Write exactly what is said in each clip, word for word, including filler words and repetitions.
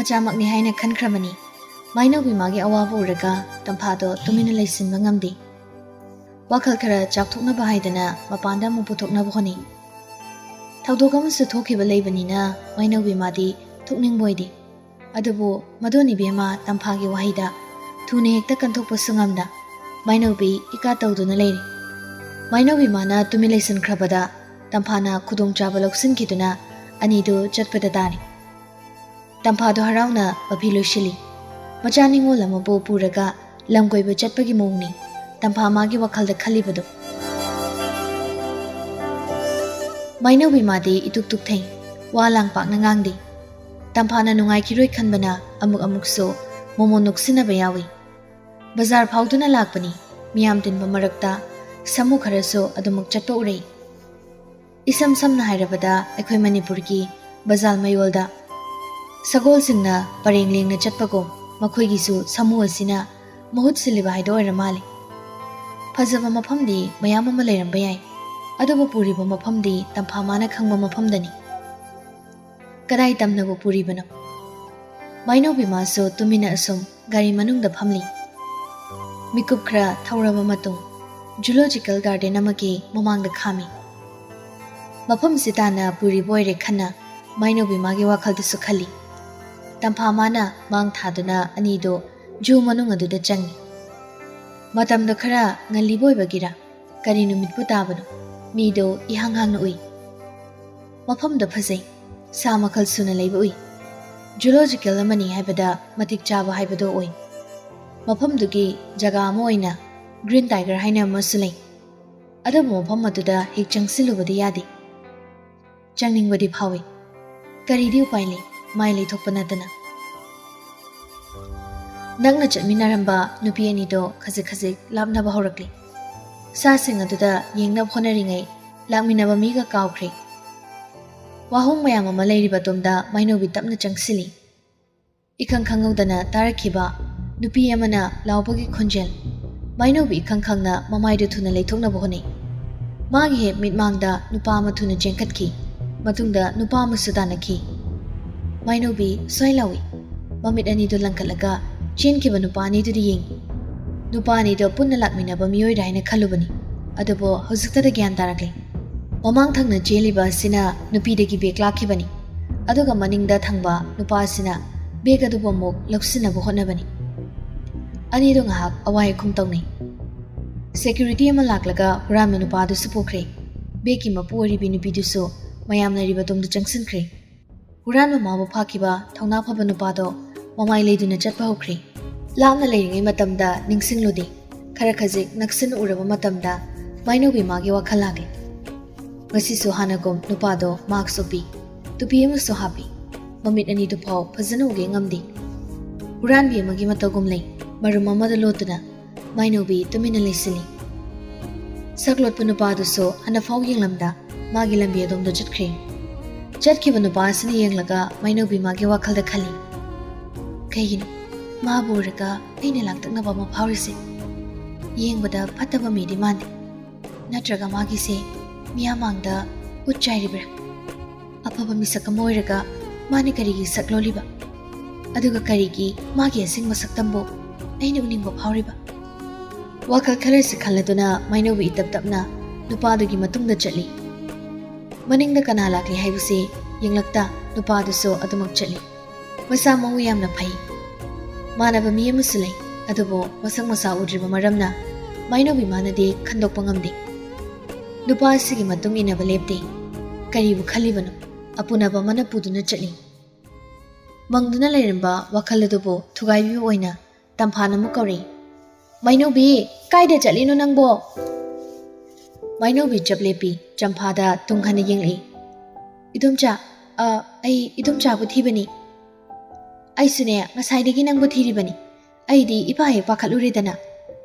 ꯃꯆꯥꯃꯛꯅꯤ ꯍꯥꯏꯅ ꯈꯟꯈ꯭ꯔꯕꯅꯤ꯫ ꯃꯥꯏꯅꯧꯕꯤ ꯃꯥꯒꯤ ꯑꯋꯥꯕ ꯎꯔꯒ ꯇꯝꯐꯥꯗꯣ ꯇꯨꯃꯤꯟꯅ ꯂꯩꯁꯤꯟꯕ ꯉꯝꯗꯦ꯫ ꯋꯥꯈꯜ ꯈꯔ ꯆꯥꯛꯊꯣꯛꯅꯕ ꯍꯥꯏꯗꯅ ꯃꯄꯥꯟꯗ ꯑꯃꯨꯛ ꯄꯨꯊꯣꯛꯅꯕ ꯍꯣꯠꯅꯩ꯫ ꯊꯧꯗꯣꯛ ꯑꯃꯁꯨ ꯊꯣꯛꯈꯤꯕ ꯂꯩꯕꯅꯤꯅ ꯃꯥꯏꯅꯧꯕꯤ ꯃꯥꯗꯤ ꯊꯣꯛꯅꯤꯡꯕ ꯑꯣꯏꯗꯦ꯫ ꯑꯗꯨꯕꯨ ꯃꯗꯨꯅ ꯏꯕꯦꯝꯃ ꯇꯝꯐꯥꯒꯤ ꯋꯥꯍꯩꯗ ꯊꯨꯅ ꯍꯦꯛꯇ ꯀꯟꯊꯣꯛꯄꯁꯨ ꯉꯝꯗ ꯃꯥꯏꯅꯧꯕꯤ ꯏꯀꯥ ꯇꯧꯗꯨꯅ ꯂꯩꯔꯤ꯫ ꯃꯥꯏꯅꯧꯕꯤ ꯃꯥꯅ ꯇꯨꯃꯤꯟ ꯂꯩꯁꯤꯟꯈ꯭ꯔꯕꯗ ꯇꯝꯐꯥꯅ ꯈꯨꯗꯣꯡꯆꯥꯕ ꯂꯧꯁꯤꯟꯈꯤꯗꯨꯅ ꯑꯅꯤꯗꯨ ꯆꯠꯄꯗ ꯇꯥꯔꯦ꯫ ꯇꯝꯐꯥꯗꯣ ꯍꯔꯥꯎꯅ ꯃꯐꯤ ꯂꯣꯏꯁꯤꯜꯂꯤ꯫ ꯃꯆꯥ ꯅꯤꯉꯣꯜ ꯑꯃꯕꯨ ꯄꯨꯔꯒ ꯂꯝ ꯀꯣꯏꯕ ꯆꯠꯄꯒꯤ ꯃꯑꯣꯡꯅꯤ ꯇꯝꯐꯥ ꯃꯥꯒꯤ ꯋꯥꯈꯜꯗ ꯈꯜꯂꯤꯕꯗꯨ꯫ ꯃꯥꯏꯅꯧꯕꯤ ꯃꯥꯗꯤ ꯏꯇꯨꯛ ꯇꯨꯛꯊꯩ, ꯋꯥ ꯂꯥꯡ ꯄꯥꯛꯅ ꯉꯥꯡꯗꯦ꯫ ꯇꯝꯐꯥꯅ ꯅꯨꯡꯉꯥꯏꯈꯤꯔꯣꯏ ꯈꯟꯕꯅ ꯑꯃꯨꯛ ꯑꯃꯨꯛꯁꯨ ꯃꯣꯃꯣꯟ ꯅꯣꯛꯁꯤꯟꯅꯕ ꯌꯥꯎꯏ꯫ ꯕꯖꯥꯔ ꯐꯥꯎꯗꯨꯅ ꯂꯥꯛꯄꯅꯤ꯫ ꯃꯤꯌꯥꯝ ꯇꯤꯟꯕ ꯃꯔꯛꯇ ꯁꯥꯃꯨ ꯈꯔꯁꯨ ꯑꯗꯨꯃꯛ ꯆꯠꯄ ꯎꯔꯛꯏ꯫ ꯏꯁꯝ ꯁꯝꯅ ꯍꯥꯏꯔꯕꯗ ꯑꯩꯈꯣꯏ ꯃꯅꯤꯄꯨꯔꯒꯤ ꯕꯖꯥꯔ ꯃꯌꯣꯜꯗ ꯁꯒꯣꯜꯁꯤꯡꯅ ꯄꯔꯦꯡ ꯂꯦꯡꯅ ꯆꯠꯄꯒꯨꯝ ꯃꯈꯣꯏꯒꯤꯁꯨ ꯁꯥꯃꯨ ꯑꯁꯤꯅ ꯃꯍꯨꯠ ꯁꯤꯜꯂꯤꯕ ꯍꯥꯏꯗꯣ ꯑꯣꯏꯔ ꯃꯥꯜꯂꯦ꯫ ꯐꯖꯕ ꯃꯐꯝꯗꯤ ꯃꯌꯥꯝ ꯑꯃ ꯂꯩꯔꯝꯕ ꯌꯥꯏ, ꯑꯗꯨꯕꯨ ꯄꯨꯔꯤꯕ ꯃꯐꯝꯗꯤ ꯇꯝꯐꯥ ꯃꯥꯅ ꯈꯪꯕ ꯃꯐꯝꯗꯅꯤ꯫ ꯀꯗꯥꯏ ꯇꯝꯅꯕꯨ ꯄꯨꯔꯤꯕꯅꯣ? ꯃꯥꯏꯅꯧꯕꯤ ꯃꯥꯁꯨ ꯇꯨꯃꯤꯟꯅ ꯑꯁꯨꯝ ꯒꯥꯔꯤ ꯃꯅꯨꯡꯗ ꯐꯝꯂꯤ꯫ ꯃꯤꯀꯨꯞ ꯈꯔ ꯊꯧꯔꯕ ꯃꯇꯨꯡ ꯖꯨꯂꯣꯖꯤꯀꯦꯜ ꯒꯥꯔꯗꯦꯟ ꯑꯃꯒꯤ ꯃꯃꯥꯡꯗ ꯈꯥꯝꯃꯤ꯫ ꯃꯐꯝꯁꯤ ꯇꯥꯟꯅ ꯄꯨꯔꯤꯕ ꯑꯣꯏꯔꯦ ꯈꯟꯅ ꯃꯥꯏꯅꯧꯕꯤ ꯃꯥꯒꯤ ꯋꯥꯈꯜꯗꯁꯨ ꯈꯜꯂꯤ꯫ ꯇꯝꯐꯥ ꯃꯥꯅ ꯃꯥꯡ ꯊꯥꯗꯨꯅ ꯑꯅꯤꯗꯨ ꯖꯨ ꯃꯅꯨꯡ ꯑꯗꯨꯗ ꯆꯪꯉꯤ꯫ ꯃꯇꯝꯗꯣ ꯈꯔ ꯉꯜꯂꯤꯕ ꯑꯣꯏꯕꯒꯤꯔ ꯀꯔꯤ ꯅꯨꯃꯤꯠꯄꯨ ꯇꯥꯕꯅꯣ? ꯃꯤꯗꯣ ꯏꯍꯥꯡ ꯍꯥꯡꯅ ꯎꯏ꯫ ꯃꯐꯝꯗꯣ ꯐꯖꯩ, ꯁꯥ ꯃꯈꯜ ꯁꯨꯅ ꯂꯩꯕ ꯎꯏ꯫ ꯖꯨꯂꯣꯖꯤꯀꯦꯜ ꯑꯃꯅꯤ ꯍꯥꯏꯕꯗ ꯃꯇꯤꯛ ꯆꯥꯕ ꯍꯥꯏꯕꯗꯣ ꯑꯣꯏ꯫ ꯃꯐꯝꯗꯨꯒꯤ ꯖꯒꯥ ꯑꯃ ꯑꯣꯏꯅ ꯒ꯭ꯔꯤꯟ ꯇꯥꯏꯒꯔ ꯍꯥꯏꯅ ꯑꯃꯁꯨ ꯂꯩ꯫ ꯑꯗꯨꯕꯨ ꯃꯐꯝ ꯑꯗꯨꯗ ꯍꯦꯛ ꯆꯪꯁꯤꯜꯂꯨꯕꯗꯤ ꯌꯥꯗꯦ꯫ ꯆꯪꯅꯤꯡꯕꯗꯤ ꯐꯥꯎꯏ, ꯀꯔꯤꯗꯤ ꯎꯄꯥꯏ ꯂꯩ, ꯃꯥꯏ ꯂꯩꯊꯣꯛꯄ ꯅꯠꯇꯅ꯫ ꯅꯛꯅ ꯆꯠꯃꯤꯟꯅꯔꯝꯕ ꯅꯨꯄꯤ ꯑꯅꯤꯗꯣ ꯈꯖꯤꯛ ꯈꯖꯤꯛ ꯂꯥꯞꯅꯕ ꯍꯧꯔꯛꯂꯤ꯫ ꯁꯥꯁꯤꯡ ꯑꯗꯨꯗ ꯌꯦꯡꯅꯕ ꯍꯣꯠꯅꯔꯤꯉꯩ ꯂꯥꯛꯃꯤꯟꯅꯕ ꯃꯤꯒ ꯀꯥꯎꯈ꯭ꯔꯦ꯫ ꯋꯥꯍꯣꯡ ꯃꯌꯥꯝ ꯑꯃ ꯂꯩꯔꯤꯕ ꯑꯗꯣꯝꯗ ꯃꯥꯏꯅꯧꯕꯤ ꯇꯞꯅ ꯆꯪꯁꯤꯜꯂꯤ꯫ ꯏꯈꯪ ꯈꯪꯍꯧꯗꯅ ꯇꯥꯔꯛꯈꯤꯕ ꯅꯨꯄꯤ ꯑꯃꯅ ꯂꯥꯎꯕꯒꯤ ꯈꯣꯟꯖꯦꯜ ꯃꯥꯏꯅꯧꯕꯤ ꯏꯈꯪ ꯈꯪꯅ ꯃꯃꯥꯏꯗꯨ ꯊꯨꯅ ꯂꯩꯊꯣꯛꯅꯕ ꯍꯣꯠꯅꯩ꯫ ꯃꯥꯒꯤ ꯍꯦꯛ ꯃꯤꯠꯃꯥꯡꯗ ꯅꯨꯄꯥ ꯑꯃ ꯊꯨꯅ ꯆꯦꯟꯈꯠꯈꯤ꯫ ꯃꯇꯨꯡꯗ ꯅꯨꯄꯥ ꯑꯃꯁꯨ ꯇꯥꯟꯅꯈꯤ꯫ ꯃꯥꯏꯅꯧꯕꯤ ꯁ꯭ꯋꯥꯏ ꯂꯥꯎꯏ, ꯃꯃꯤꯠ ꯑꯅꯤꯗꯨ ꯂꯪꯈꯠꯂꯒ ꯆꯦꯟꯈꯤꯕ ꯅꯨꯄꯥ ꯑꯅꯤꯗꯨꯗ ꯌꯦꯡꯉꯤ꯫ ꯅꯨꯄꯥ ꯑꯅꯤꯗꯣ ꯄꯨꯟꯅ ꯂꯥꯛꯃꯤꯟꯅꯕ ꯃꯤꯑꯣꯏꯔꯥ ꯍꯥꯏꯅ ꯈꯜꯂꯨꯕꯅꯤ, ꯑꯗꯨꯕꯨ ꯍꯧꯖꯤꯛꯇꯗ ꯒ꯭ꯌꯥꯟ ꯇꯥꯔꯛꯂꯦ꯫ ꯃꯃꯥꯡ ꯊꯪꯅ ꯆꯦꯜꯂꯤꯕ ꯑꯁꯤꯅ ꯅꯨꯄꯤꯗꯒꯤ ꯕꯦꯒ ꯂꯥꯛꯈꯤꯕꯅꯤ, ꯑꯗꯨꯒ ꯃꯅꯤꯡꯗ ꯊꯪꯕ ꯅꯨꯄꯥ ꯑꯁꯤꯅ ꯕꯦꯒ ꯑꯗꯨꯕꯨ ꯑꯃꯨꯛ ꯂꯧꯁꯤꯟꯅꯕ ꯍꯣꯠꯅꯕꯅꯤ꯫ ꯑꯅꯤꯗꯨ ꯉꯥꯏꯍꯥꯛ ꯑꯋꯥꯏ ꯑꯈꯨꯝ ꯇꯧꯅꯩ꯫ ꯁꯦꯀ꯭ꯌꯨꯔꯤꯇꯤ ꯑꯃ ꯂꯥꯛꯂꯒ ꯍꯨꯔꯥꯟꯕ ꯅꯨꯄꯥꯗꯨꯁꯨ ꯄꯨꯈ꯭ꯔꯦ꯫ ꯕꯦꯒꯀꯤ ꯃꯄꯨ ꯑꯣꯏꯔꯤꯕꯤ ꯅꯨꯄꯤꯗꯨꯁꯨ ꯃꯌꯥꯝ ꯂꯩꯔꯤꯕ ꯇꯨꯡꯗ ꯆꯪꯁꯤꯟꯈ꯭ꯔꯦ꯫ ꯍꯨꯔꯥꯟꯕ ꯃꯥꯕꯨ ꯐꯥꯈꯤꯕ ꯊꯧꯅꯥ ꯐꯕ ꯅꯨꯄꯥꯗꯣ ꯃꯃꯥꯏ ꯂꯩꯗꯨꯅ ꯆꯠꯄ ꯍꯧꯈ꯭ꯔꯦ꯫ ꯂꯥꯞꯅ ꯂꯩꯔꯤꯉꯩ ꯃꯇꯝꯗ ꯅꯤꯡꯁꯤꯡꯂꯨꯗꯦ꯫ ꯈꯔ ꯈꯖꯤꯛ ꯅꯛꯁꯤꯟꯅ ꯎꯔꯕ ꯃꯇꯝꯗ ꯃꯥꯏꯅꯧꯕꯤ ꯃꯥꯒꯤ ꯋꯥꯈꯜ ꯂꯥꯛꯂꯦ꯫ ꯉꯁꯤꯁꯨ ꯍꯥꯟꯅꯒꯨꯝ ꯅꯨꯄꯥꯗꯣ ꯃꯥꯛꯁ ꯎꯞꯄꯤ, ꯇꯨꯄꯤ ꯑꯃꯁꯨ ꯍꯥꯞꯄꯤ꯫ ꯃꯃꯤꯠ ꯑꯅꯤꯗꯨ ꯐꯥꯎ ꯐꯖꯅ ꯎꯒꯦ ꯉꯝꯗꯦ꯫ ꯍꯨꯔꯥꯟꯕꯤ ꯑꯃꯒꯤ ꯃꯇꯧꯒꯨꯝ ꯂꯩ, ꯃꯔꯨꯝ ꯑꯃꯗ ꯂꯣꯠꯇꯨꯅ ꯃꯥꯏꯅꯧꯕꯤ ꯇꯨꯃꯤꯟꯅ ꯂꯩꯁꯤꯜꯂꯤ꯫ ꯁꯛꯂꯣꯠꯄ ꯅꯨꯄꯥꯗꯨꯁꯨ ꯍꯟꯅꯐꯥꯎ ꯌꯦꯡꯂꯝꯗ ꯃꯥꯒꯤ ꯂꯝꯕꯤ ꯑꯗꯣꯝꯗ ꯆꯠꯈ꯭ꯔꯦ꯫ ꯆꯠꯈꯤꯕ ꯅꯨꯄꯥ ꯑꯁꯤꯅ ꯌꯦꯡꯂꯒ ꯃꯥꯏꯅꯧꯕꯤ ꯃꯥꯒꯤ ꯋꯥꯈꯜꯗ ꯈꯜꯂꯤ, "ꯀꯩꯒꯤꯅꯣ ꯃꯥꯕꯨ ꯎꯔꯒ ꯑꯩꯅ ꯂꯥꯡꯇꯛꯅꯕ ꯑꯃ ꯐꯥꯎꯔꯤꯁꯦ? ꯌꯦꯡꯕꯗ ꯐꯠꯇꯕ ꯃꯤꯗꯤ ꯃꯥꯟꯗꯦ꯫ ꯅꯠꯇ꯭ꯔꯒ ꯃꯥꯒꯤꯁꯦ ꯃꯤꯌꯥꯝ ꯃꯥꯡꯗ ꯎꯠ ꯆꯥꯏꯔꯤꯕ꯭ꯔꯥ? ꯑꯐꯕ ꯃꯤꯁꯛ ꯑꯃ ꯑꯣꯏꯔꯒ ꯃꯥꯅ ꯀꯔꯤꯒꯤ ꯁꯛ ꯂꯣꯜꯂꯤꯕ? ꯑꯗꯨꯒ ꯀꯔꯤꯒꯤ ꯃꯥꯒꯤ ꯑꯁꯦꯡꯕ ꯁꯛꯇꯝꯕꯨ ꯑꯩꯅ ꯎꯅꯤꯡꯕ ꯐꯥꯎꯔꯤꯕ?" ꯋꯥꯈꯜ ꯈꯔꯁꯤ ꯈꯜꯂꯗꯨꯅ ꯃꯥꯏꯅꯧꯕꯤ ꯏꯇꯞ ꯇꯞꯅ ꯅꯨꯄꯥꯗꯨꯒꯤ ꯃꯇꯨꯡꯗ ꯆꯠꯂꯤ꯫ ꯃꯅꯤꯡꯗ ꯀꯅꯥ ꯂꯥꯛꯂꯤ ꯍꯥꯏꯕꯁꯤ ꯌꯦꯡꯂꯛꯇ ꯅꯨꯄꯥꯗꯨꯁꯨ ꯑꯗꯨꯃꯛ ꯆꯠꯂꯤ꯫ ꯃꯁꯥ ꯃꯎ ꯌꯥꯝꯅ ꯐꯩ꯫ ꯃꯥꯟꯅꯕ ꯃꯤ ꯑꯃꯁꯨ ꯂꯩ, ꯑꯗꯨꯕꯨ ꯃꯁꯛ ꯃꯁꯥ ꯎꯗ꯭ꯔꯤꯕ ꯃꯔꯝꯅ ꯃꯥꯏꯅꯧꯕꯤ ꯃꯥꯅꯗꯤ ꯈꯟꯗꯣꯛꯄ ꯉꯝꯗꯦ꯫ ꯅꯨꯄꯥ ꯑꯁꯤꯒꯤ ꯃꯇꯨꯡ ꯏꯟꯅꯕ ꯂꯦꯞꯇꯦ꯫ ꯀꯔꯤꯕꯨ ꯈꯜꯂꯤꯕꯅꯣ? ꯑꯄꯨꯅꯕ ꯑꯃꯅ ꯄꯨꯗꯨꯅ ꯆꯠꯂꯤ꯫ ꯃꯪꯗꯨꯅ ꯂꯩꯔꯝꯕ ꯋꯥꯈꯜ ꯑꯗꯨꯕꯨ ꯊꯨꯒꯥꯏꯕꯤꯕ ꯑꯣꯏꯅ ꯇꯝꯐꯥꯅ ꯑꯃꯨꯛ ꯀꯧꯔꯛꯏ, "ꯃꯥꯏꯅꯧꯕꯤ, ꯀꯥꯏꯗ ꯆꯠꯂꯤꯅꯣ ꯅꯪꯕꯣ?" ꯃꯥꯏꯅꯧꯕꯤ ꯆꯞ ꯂꯦꯞꯄꯤ, ꯆꯝꯐꯥꯗ ꯇꯨꯡ ꯍꯟꯅ ꯌꯦꯡꯂꯛꯏ꯫ "ꯏꯗꯣꯝꯆꯥ, ꯑ, ꯑꯩ ꯏꯗꯣꯝꯆꯥꯕꯨ ꯊꯤꯕꯅꯤ꯫ ꯑꯩꯁꯨꯅꯦ, ꯉꯁꯥꯏꯗꯒꯤ ꯅꯪꯕꯨ ꯊꯤꯔꯤꯕꯅꯤ꯫ ꯑꯩꯗꯤ ꯏꯄꯥ ꯍꯦꯛ ꯄꯥꯈꯠꯂꯨꯔꯦꯗꯅ꯫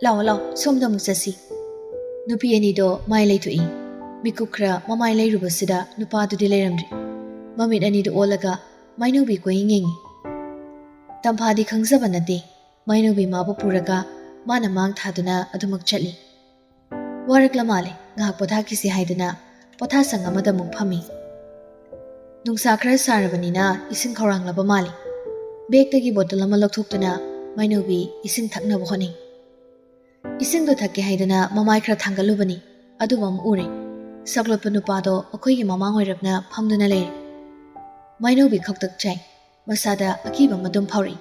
ꯂꯥꯛꯑꯣ, ꯂꯥꯛꯑꯣ, ꯁꯣꯝꯗ ꯑꯃꯨꯛ ꯆꯠꯁꯤ꯫" ꯅꯨꯄꯤ ꯑꯅꯤꯗꯣ ꯃꯥꯏ ꯂꯩꯊꯣꯛꯏ꯫ ꯃꯤꯀꯨꯞ ꯈꯔ ꯃꯃꯥꯏ ꯂꯩꯔꯨꯕꯁꯤꯗ ꯅꯨꯄꯥꯗꯨꯗꯤ ꯂꯩꯔꯝꯗ꯭ꯔꯦ꯫ ꯃꯃꯤꯠ ꯑꯅꯤꯗꯨ ꯑꯣꯜꯂꯒ ꯃꯥꯏꯅꯧꯕꯤ ꯀꯣꯏꯌꯦꯡ ꯌꯦꯡꯉꯤ꯫ ꯇꯝꯐꯥꯗꯤ ꯈꯪꯖꯕ ꯅꯠꯇꯦ꯫ ꯃꯥꯏꯅꯧꯕꯤ ꯃꯥꯕꯨ ꯄꯨꯔꯒ ꯃꯥꯅ ꯃꯥꯡ ꯊꯥꯗꯨꯅ ꯑꯗꯨꯃꯛ ꯆꯠꯂꯤ꯫ ꯋꯥꯔꯛꯂ ꯃꯥꯜꯂꯦ, ꯉꯥꯏꯍꯥꯛ ꯄꯣꯊꯥꯈꯤꯁꯤ ꯍꯥꯏꯗꯨꯅ ꯄꯣꯊꯥꯁꯪ ꯑꯃꯗ ꯑꯃꯨꯛ ꯐꯝꯃꯤ꯫ ꯅꯨꯡꯁꯥ ꯈꯔ ꯁꯥꯔꯕꯅꯤꯅ ꯏꯁꯤꯡ ꯈꯧꯔꯥꯡꯂꯕ ꯃꯥꯜꯂꯤ꯫ ꯕꯦꯒꯇꯒꯤ ꯕꯣꯇꯜ ꯑꯃ ꯂꯧꯊꯣꯛꯇꯨꯅ ꯃꯥꯏꯅꯧꯕꯤ ꯏꯁꯤꯡ ꯊꯛꯅꯕ ꯍꯣꯠꯅꯩ꯫ ꯏꯁꯤꯡꯗꯣ ꯊꯛꯀꯦ ꯍꯥꯏꯗꯅ ꯃꯃꯥꯏ ꯈꯔ ꯊꯥꯡꯒꯠꯂꯨꯕꯅꯤ, ꯑꯗꯨꯕꯨ ꯑꯃꯨꯛ ꯎꯔꯦ꯫ ꯁꯛꯂꯣꯠꯄ ꯅꯨꯄꯥꯗꯣ ꯑꯩꯈꯣꯏꯒꯤ ꯃꯃꯥꯡ ꯑꯣꯏꯔꯞꯅ ꯐꯝꯗꯨꯅ ꯂꯩꯔꯦ꯫ ꯃꯥꯏꯅꯧꯕꯤ ꯈꯛꯇꯛ ꯆꯥꯏ꯫ ꯃꯁꯥꯗ ꯑꯀꯤꯕ ꯑꯃ ꯑꯗꯨꯝ ꯐꯥꯎꯔꯛꯏ꯫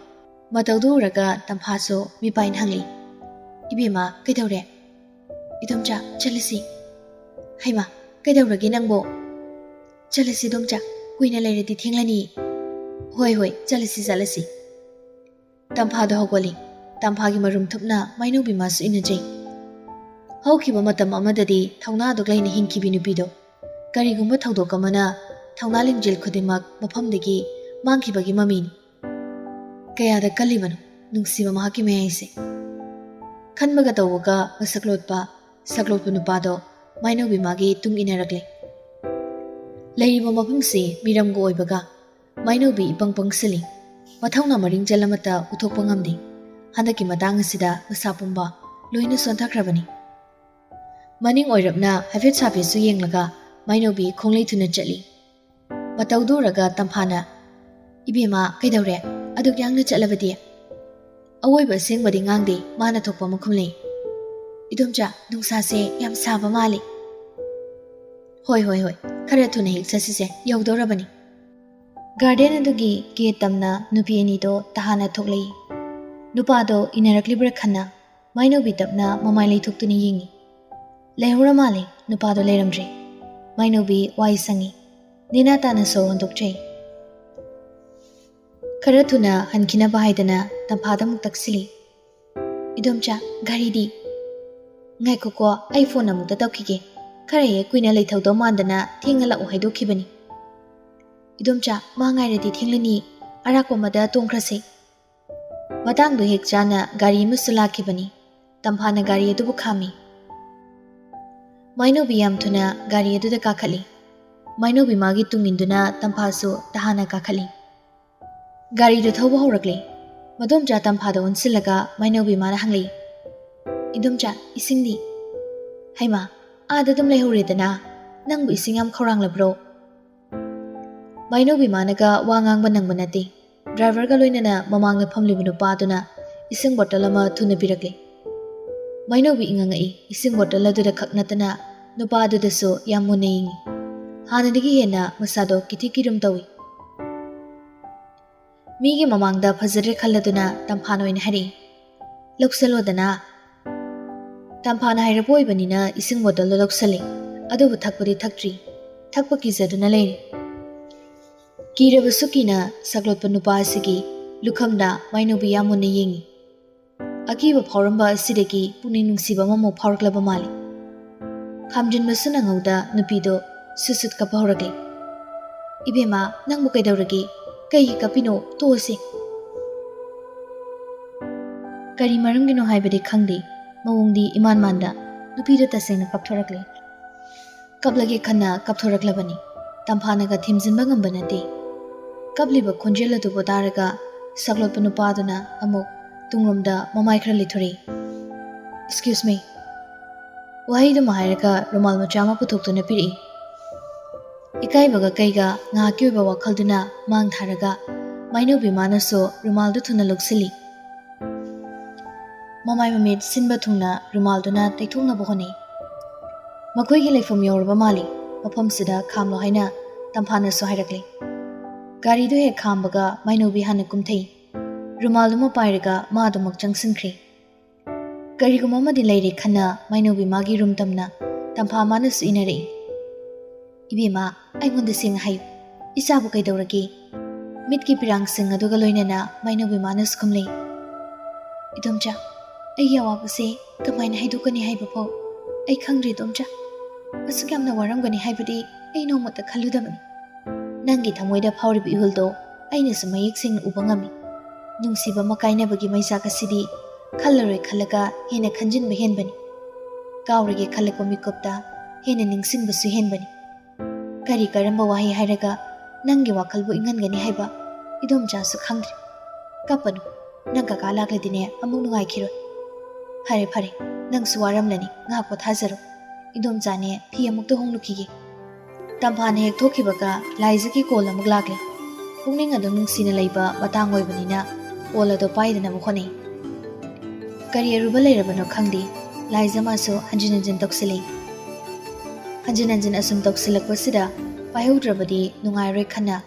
ꯃꯇꯧꯗꯨ ꯎꯔꯒ ꯇꯝꯐꯥꯁꯨ ꯃꯤꯄꯥꯏꯅ ꯍꯪꯂꯤ, "ꯏꯕꯦꯝꯃ, ꯀꯩꯗꯧꯔꯦ?" "ꯏꯗꯣꯝꯆꯥ, ꯆꯠꯂꯁꯤ꯫" "ꯍꯩꯃꯥ, ꯀꯩꯗꯧꯔꯒꯦ ꯅꯪꯕꯣ?" "ꯆꯠꯂꯁꯤ ꯏꯗꯣꯝꯆꯥ, ꯀꯨꯏꯅ ꯂꯩꯔꯗꯤ ꯊꯦꯡꯂꯅꯤ꯫" "ꯍꯣꯏ, ꯍꯣꯏ, ꯆꯠꯂꯁꯤ, ꯆꯠꯂꯁꯤ꯫" ꯇꯝꯐꯥꯗꯣ ꯍꯧꯒꯠꯂꯤ꯫ ꯇꯝꯐꯥꯒꯤ ꯃꯔꯨꯝ ꯊꯨꯞꯅ ꯃꯥꯏꯅꯧꯕꯤ ꯃꯥꯁꯨ ꯏꯟꯅꯖꯩ꯫ ꯍꯧꯈꯤꯕ ꯃꯇꯝ ꯑꯃꯗꯗꯤ ꯊꯧꯅꯥ ꯑꯗꯨꯛ ꯂꯩꯅ ꯍꯤꯡꯈꯤꯕꯤ ꯅꯨꯄꯤꯗꯣ ꯀꯔꯤꯒꯨꯝꯕ ꯊꯧꯗꯣꯛ ꯑꯃꯅ ꯊꯧꯅꯥ ꯂꯤꯡꯖꯦꯜ ꯈꯨꯗꯤꯡꯃꯛ ꯃꯐꯝꯗꯒꯤ ꯃꯥꯡꯈꯤꯕꯒꯤ ꯃꯃꯤꯅꯤ꯫ ꯀꯌꯥꯗ ꯀꯜꯂꯤꯕꯅꯣ ꯅꯨꯡꯁꯤꯕ ꯃꯍꯥꯛꯀꯤ ꯃꯌꯥꯏꯁꯦ꯫ ꯈꯟꯕꯒ ꯇꯧꯕꯒ ꯃꯁꯛ ꯂꯣꯠꯄ, ꯁꯛ ꯂꯣꯠꯄ ꯅꯨꯄꯥꯗꯣ ꯃꯥꯏꯅꯧꯕꯤ ꯃꯥꯒꯤ ꯇꯨꯡ ꯏꯟꯅꯔꯛꯂꯦ꯫ ꯂꯩꯔꯤꯕ ꯃꯐꯝꯁꯤ ꯃꯤꯔꯝꯒ ꯑꯣꯏꯕꯒ ꯃꯥꯏꯅꯧꯕꯤ ꯏꯄꯪ ꯄꯪꯁꯤꯜꯂꯤ꯫ ꯃꯊꯧꯅ ꯃꯔꯤꯡꯖꯦꯜ ꯑꯃꯠꯇ ꯎꯠꯊꯣꯛꯄ ꯉꯝꯗꯦ꯫ ꯍꯟꯗꯛꯀꯤ ꯃꯇꯥꯡ ꯑꯁꯤꯗ ꯃꯁꯥ ꯄꯨꯝꯕ ꯂꯣꯏꯅ ꯁꯣꯟꯊꯈ꯭ꯔꯕꯅꯤ꯫ ꯃꯅꯤꯡ ꯑꯣꯏꯔꯞꯅ ꯍꯥꯏꯐꯦꯠ ꯁꯥꯐꯦꯠꯁꯨ ꯌꯦꯡꯂꯒ ꯃꯥꯏꯅꯧꯕꯤ ꯈꯣꯡꯂꯩ ꯊꯨꯅ ꯆꯠꯂꯤ꯫ ꯃꯇꯧꯗꯨ ꯎꯔꯒ ꯇꯝꯐꯥꯅ, "ꯏꯕꯦꯝꯃ, ꯀꯩꯗꯧꯔꯦ? ꯑꯗꯨꯛ ꯌꯥꯡꯅ ꯆꯠꯂꯕꯗꯤ?" ꯑꯋꯣꯏꯕ ꯑꯁꯦꯡꯕꯗꯤ ꯉꯥꯡꯗꯦ, ꯃꯥꯅ ꯊꯣꯛꯄ ꯑꯃ ꯈꯨꯝꯂꯩ꯫ "ꯏꯗꯣꯝꯆꯥ, ꯅꯨꯡꯁꯥꯁꯦ ꯌꯥꯝ ꯁꯥꯕ ꯃꯥꯜꯂꯤ꯫" "ꯍꯣꯏ, ꯍꯣꯏ, ꯍꯣꯏ, ꯈꯔ ꯊꯨꯅ ꯍꯦꯛ ꯆꯠꯁꯤꯁꯦ, ꯌꯧꯗꯧꯔꯕꯅꯤ꯫" ꯒꯥꯔꯗꯦꯟ ꯑꯗꯨꯒꯤ ꯒꯦꯠ ꯇꯝꯅ ꯅꯨꯄꯤ ꯑꯅꯤꯗꯣ ꯇꯍꯥꯅ ꯊꯣꯛꯂꯛꯏ꯫ ꯅꯨꯄꯥꯗꯣ ꯏꯟꯅꯔꯛꯂꯤꯕ꯭ꯔꯥ ꯈꯟꯅ ꯃꯥꯏꯅꯧꯕꯤ ꯇꯞꯅ ꯃꯃꯥꯏ ꯂꯩꯊꯣꯛꯇꯨꯅ ꯌꯦꯡꯉꯤ꯫ ꯂꯩꯍꯧꯔ ꯃꯥꯜꯂꯦ, ꯅꯨꯄꯥꯗꯣ ꯂꯩꯔꯝꯗ꯭ꯔꯦ꯫ ꯃꯥꯏꯅꯧꯕꯤ ꯋꯥꯏ ꯁꯪꯉꯤ꯫ ꯅꯦꯅꯥ ꯇꯥꯅ ꯁꯣꯔ ꯍꯣꯟꯗꯣꯛꯆꯩ꯫ ꯈꯔ ꯊꯨꯅ ꯍꯟꯈꯤꯅꯕ ꯍꯥꯏꯗꯅ ꯇꯝꯐꯥꯗ ꯑꯃꯨꯛ ꯇꯛꯁꯤꯜꯂꯤ꯫ "ꯏꯗꯣꯝꯆꯥ, ꯒꯥꯔꯤꯗꯤ?" "ꯉꯥꯏꯈꯣꯀꯣ, ꯑꯩ ꯐꯣꯟ ꯑꯃꯨꯛꯇ ꯇꯧꯈꯤꯒꯦ꯫ ꯈꯔ ꯍꯦꯛ ꯀꯨꯏꯅ ꯂꯩꯊꯧꯗꯧ ꯃꯥꯟꯗꯅ ꯊꯦꯡꯅ ꯂꯥꯛꯎ ꯍꯥꯏꯗꯣꯛꯈꯤꯕꯅꯤ꯫" "ꯏꯗꯣꯝꯆꯥ, ꯃꯥ ꯉꯥꯏꯔꯗꯤ ꯊꯦꯡꯂꯅꯤ꯫ ꯑꯔꯥꯛꯄ ꯑꯃꯗ ꯇꯣꯡꯈ꯭ꯔꯁꯤ꯫" ꯃꯇꯥꯡꯗꯨ ꯍꯦꯛ ꯆꯥꯅ ꯒꯥꯔꯤ ꯑꯃꯁꯨ ꯂꯥꯛꯈꯤꯕꯅꯤ꯫ ꯇꯝꯐꯥꯅ ꯒꯥꯔꯤ ꯑꯗꯨꯕꯨ ꯈꯥꯝꯃꯤ꯫ ꯃꯥꯏꯅꯧꯕꯤ ꯌꯥꯝ ꯊꯨꯅ ꯒꯥꯔꯤ ꯑꯗꯨꯗ ꯀꯥꯈꯠꯂꯤ꯫ ꯃꯥꯏꯅꯧꯕꯤ ꯃꯥꯒꯤ ꯇꯨꯡ ꯏꯟꯗꯨꯅ ꯇꯝꯐꯥꯁꯨ ꯇꯍꯥꯅ ꯀꯥꯈꯠꯂꯤ꯫ ꯒꯥꯔꯤꯗꯨ ꯊꯧꯕ ꯍꯧꯔꯛꯂꯦ꯫ ꯃꯗꯣꯝꯆꯥ ꯇꯝꯐꯥꯗ ꯑꯣꯟꯁꯤꯜꯂꯒ ꯃꯥꯏꯅꯧꯕꯤ ꯃꯥꯅ ꯍꯪꯂꯛꯏ, "ꯏꯗꯣꯝꯆꯥ, ꯏꯁꯤꯡꯗꯤ?" "ꯍꯩꯃꯥ, ꯑꯥꯗ ꯑꯗꯨꯝ ꯂꯩꯍꯧꯔꯦꯗꯅ꯫ ꯅꯪꯕꯨ ꯏꯁꯤꯡ ꯌꯥꯝ ꯈꯧꯔꯥꯡꯂꯕ꯭ꯔꯣ?" ꯃꯥꯏꯅꯧꯕꯤ ꯃꯥꯅꯒ ꯋꯥ ꯉꯥꯡꯕ ꯅꯪꯕ ꯅꯠꯇꯦ꯫ ꯗ꯭ꯔꯥꯏꯚꯔꯒ ꯂꯣꯏꯅꯅ ꯃꯃꯥꯡꯗ ꯐꯝꯂꯤꯕ ꯅꯨꯄꯥꯗꯨꯅ ꯏꯁꯤꯡ ꯕꯣꯇꯜ ꯑꯃ ꯊꯨꯅ ꯄꯤꯔꯛꯂꯦ꯫ ꯃꯥꯏꯅꯧꯕꯤ ꯏꯉꯛꯉꯛꯏ꯫ ꯏꯁꯤꯡ ꯕꯣꯇꯜ ꯑꯗꯨꯗ ꯈꯛ ꯅꯠꯇꯅ ꯅꯨꯄꯥꯗꯨꯗꯁꯨ ꯌꯥꯝ ꯃꯨꯟꯅ ꯌꯦꯡꯉꯤ꯫ ꯍꯥꯟꯅꯗꯒꯤ ꯍꯦꯟꯅ ꯃꯁꯥꯗꯣ ꯀꯤꯊꯤ ꯀꯤꯔꯨꯝ ꯇꯧꯏ꯫ ꯃꯤꯒꯤ ꯃꯃꯥꯡꯗ ꯐꯖꯗ꯭ꯔꯦ ꯈꯜꯂꯗꯨꯅ ꯇꯝꯐꯥꯅ ꯑꯣꯏꯅ ꯍꯥꯏꯔꯛꯏ, "ꯂꯧꯁꯜꯂꯣꯗꯅ꯫" ꯇꯝꯐꯥꯅ ꯍꯥꯏꯔꯛꯄ ꯑꯣꯏꯕꯅꯤꯅ ꯏꯁꯤꯡ ꯕꯣꯇꯜꯗꯣ ꯂꯧꯁꯜꯂꯤ꯫ ꯑꯗꯨꯕꯨ ꯊꯛꯄꯗꯤ ꯊꯛꯇ꯭ꯔꯤ꯫ ꯊꯛꯄ ꯀꯤꯖꯗꯨꯅ ꯂꯩꯔꯤ꯫ ꯀꯤꯔꯕꯁꯨ ꯀꯤꯅ ꯁꯛꯂꯣꯠꯄ ꯅꯨꯄꯥ ꯑꯁꯤꯒꯤ ꯂꯨꯈꯝꯗ ꯃꯥꯏꯅꯧꯕꯤ ꯌꯥꯝ ꯃꯨꯟꯅ ꯌꯦꯡꯉꯤ꯫ ꯑꯀꯤꯕ ꯐꯥꯎꯔꯝꯕ ꯑꯁꯤꯗꯒꯤ ꯄꯨꯛꯅꯤꯡ ꯅꯨꯡꯁꯤꯕ ꯑꯃꯃꯨꯛ ꯐꯥꯎꯔꯛꯂꯕ ꯃꯥꯜꯂꯤ꯫ ꯈꯥꯝꯖꯤꯟꯕꯁꯨ ꯅꯪꯍꯧꯗ ꯅꯨꯄꯤꯗꯣ ꯁꯨꯠ ꯁꯨꯠ ꯀꯞꯄ ꯍꯧꯔꯛꯂꯦ꯫ "ꯏꯕꯦꯝꯃ, ꯅꯪꯕꯨ ꯀꯩꯗꯧꯔꯒꯦ? ꯀꯩꯒꯤ ꯀꯞꯄꯤꯅꯣ? ꯇꯣꯛꯑꯁꯤ꯫" ꯀꯔꯤ ꯃꯔꯝꯒꯤꯅꯣ ꯍꯥꯏꯕꯗꯤ ꯈꯪꯗꯦ, ꯃꯑꯣꯡꯗꯤ ꯏꯃꯥꯟ ꯃꯥꯟꯗ ꯅꯨꯄꯤꯗꯣ ꯇꯁꯦꯡꯅ ꯀꯞꯊꯣꯔꯛꯂꯦ꯫ ꯀꯞꯂꯒꯦ ꯈꯟꯅ ꯀꯞꯊꯣꯔꯛꯂꯕꯅꯤ꯫ ꯇꯝꯐꯥꯅꯒ ꯊꯦꯝꯖꯤꯟꯕ ꯉꯝꯕ ꯅꯠꯇꯦ꯫ ꯀꯞꯂꯤꯕ ꯈꯣꯟꯖꯦꯜ ꯑꯗꯨꯕꯨ ꯇꯥꯔꯒ ꯁꯛꯂꯣꯠꯄ ꯅꯨꯄꯥꯗꯨꯅ ꯑꯃꯨꯛ ꯇꯨꯡꯂꯣꯝꯗ ꯃꯃꯥꯏ ꯈꯔ ꯂꯤꯊꯣꯔꯛꯏ꯫ "Excuse me." ꯋꯥꯍꯩꯗꯨꯃ ꯍꯥꯏꯔꯒ ꯔꯨꯃꯥꯜ ꯃꯆꯥ ꯑꯃ ꯄꯨꯊꯣꯛꯇꯨꯅ ꯄꯤꯔꯛꯏ꯫ ꯏꯀꯥꯏꯕꯒ ꯀꯩꯒ ꯉꯥꯏꯍꯥꯛꯀꯤ ꯑꯣꯏꯕ ꯋꯥꯈꯜꯗꯨꯅ ꯃꯥꯡ ꯊꯥꯔꯒ ꯃꯥꯏꯅꯧꯕꯤ ꯃꯥꯅꯁꯨ ꯔꯨꯃꯥꯜꯗꯨ ꯊꯨꯅ ꯂꯧꯁꯤꯜꯂꯤ꯫ ꯃꯃꯥꯏ ꯃꯃꯤꯠ ꯁꯤꯟꯕ ꯊꯨꯡꯅ ꯔꯨꯃꯥꯜꯗꯨꯅ ꯇꯩꯊꯣꯛꯅꯕ ꯍꯣꯠꯅꯩ꯫ ꯃꯈꯣꯏꯒꯤ ꯂꯩꯐꯝ ꯌꯧꯔꯕ ꯃꯥꯜꯂꯤ꯫ ꯃꯐꯝꯁꯤꯗ ꯈꯥꯝꯂꯣ ꯍꯥꯏꯅ ꯇꯝꯐꯥꯅꯁꯨ ꯍꯥꯏꯔꯛꯂꯦ꯫ ꯒꯥꯔꯤꯗꯨ ꯍꯦꯛ ꯈꯥꯝꯕꯒ ꯃꯥꯏꯅꯧꯕꯤ ꯍꯥꯟꯅ ꯀꯨꯝꯊꯩ꯫ ꯔꯨꯃꯥꯜꯗꯨꯃ ꯄꯥꯏꯔꯒ ꯃꯥ ꯑꯗꯨꯃꯛ ꯆꯪꯁꯤꯟꯈ꯭ꯔꯦ꯫ ꯀꯔꯤꯒꯨꯝꯕ ꯑꯃꯗꯤ ꯂꯩꯔꯦ ꯈꯟꯅ ꯃꯥꯏꯅꯧꯕꯤ ꯃꯥꯒꯤ ꯔꯨꯝ ꯇꯝꯅ ꯇꯝꯐꯥ ꯃꯥꯅꯁꯨ ꯏꯟꯅꯔꯛꯏ꯫ "ꯏꯕꯦꯝꯃ, ꯑꯩꯉꯣꯟꯗ ꯁꯦꯡꯅ ꯍꯥꯏꯌꯨ, ꯏꯆꯥꯕꯨ ꯀꯩꯗꯧꯔꯒꯦ?" ꯃꯤꯠꯀꯤ ꯄꯤꯔꯥꯡꯁꯤꯡ ꯑꯗꯨꯒ ꯂꯣꯏꯅꯅ ꯃꯥꯏꯅꯧꯕꯤ ꯃꯥꯅꯁꯨ ꯈꯨꯝꯂꯩ꯫ "ꯏꯗꯣꯝꯆꯥ, ꯑꯩꯒꯤ ꯑꯋꯥꯕꯁꯦ ꯀꯃꯥꯏꯅ ꯍꯥꯏꯗꯣꯛꯀꯅꯤ ꯍꯥꯏꯕ ꯐꯥꯎ ꯑꯩ ꯈꯪꯗ꯭ꯔꯦ ꯏꯗꯣꯝꯆꯥ꯫ ꯑꯁꯨꯛ ꯌꯥꯝꯅ ꯋꯥꯔꯝꯒꯅꯤ ꯍꯥꯏꯕꯗꯤ ꯑꯩ ꯅꯣꯡꯃꯇ ꯈꯜꯂꯨꯗꯕꯅꯤ꯫ ꯅꯪꯒꯤ ꯊꯃꯣꯏꯗ ꯐꯥꯎꯔꯤꯕ ꯏꯍꯨꯜꯗꯣ ꯑꯩꯅꯁꯨ ꯃꯌꯦꯛ ꯁꯦꯡꯅ ꯎꯕ ꯉꯝꯃꯤ꯫ ꯅꯨꯡꯁꯤꯕ ꯑꯃ ꯀꯥꯏꯅꯕꯒꯤ ꯃꯩꯆꯥꯛ ꯑꯁꯤꯗꯤ ꯈꯜꯂꯔꯣꯏ ꯈꯜꯂꯒ ꯍꯦꯟꯅ ꯈꯟꯖꯤꯟꯕ ꯍꯦꯟꯕꯅꯤ꯫ ꯀꯥꯎꯔꯒꯦ ꯈꯜꯂꯛꯄ ꯃꯤꯀꯨꯞꯇ ꯍꯦꯟꯅ ꯅꯤꯡꯁꯤꯡꯕꯁꯨ ꯍꯦꯟꯕꯅꯤ꯫ ꯀꯔꯤ ꯀꯔꯝꯕ ꯋꯥꯍꯩ ꯍꯥꯏꯔꯒ ꯅꯪꯒꯤ ꯋꯥꯈꯜꯕꯨ ꯏꯪꯍꯟꯒꯅꯤ ꯍꯥꯏꯕ ꯏꯗꯣꯝꯆꯥꯁꯨ ꯈꯪꯗ꯭ꯔꯦ꯫ ꯀꯞꯄꯅꯨ, ꯅꯪ ꯀꯀꯥ ꯂꯥꯛꯂꯗꯤꯅꯦ ꯑꯃꯨꯛ ꯅꯨꯡꯉꯥꯏꯈꯤꯔꯣꯏ꯫ ꯐꯔꯦ ꯐꯔꯦ, ꯅꯪꯁꯨ ꯋꯥꯔꯝꯂꯅꯤ, ꯉꯥꯏꯍꯥꯛ ꯄꯣꯊꯥꯖꯔꯣ꯫ ꯏꯗꯣꯝꯆꯥꯅꯦ ꯐꯤ ꯑꯃꯨꯛꯇ ꯍꯣꯡꯂꯨꯈꯤꯒꯦ꯫" ꯇꯝꯐꯥꯅ ꯍꯦꯛ ꯊꯣꯛꯈꯤꯕꯒ ꯂꯥꯏꯖꯒꯤ ꯀꯣꯜ ꯑꯃꯨꯛ ꯂꯥꯛꯂꯦ꯫ ꯄꯨꯛꯅꯤꯡ ꯑꯗꯨꯝ ꯅꯨꯡꯁꯤꯅ ꯂꯩꯕ ꯃꯇꯥꯡ ꯑꯣꯏꯕꯅꯤꯅ ꯀꯣꯜ ꯑꯗꯣ ꯄꯥꯏꯗꯅꯕ ꯍꯣꯠꯅꯩ꯫ ꯀꯔꯤ ꯑꯔꯨꯕ ꯂꯩꯔꯕꯅꯣ ꯈꯪꯗꯦ, ꯂꯥꯏꯖ ꯃꯥꯁꯨ ꯍꯟꯖꯤꯟ ꯍꯟꯖꯤꯟ ꯇꯧꯁꯤꯜꯂꯤ꯫ ꯍꯟꯖꯤꯟ ꯍꯟꯖꯤꯟ ꯑꯁꯨꯝ ꯇꯧꯁꯤꯜꯂꯛꯄꯁꯤꯗ ꯄꯥꯏꯍꯧꯗ꯭ꯔꯕꯗꯤ ꯅꯨꯡꯉꯥꯏꯔꯣꯏ ꯈꯟꯅ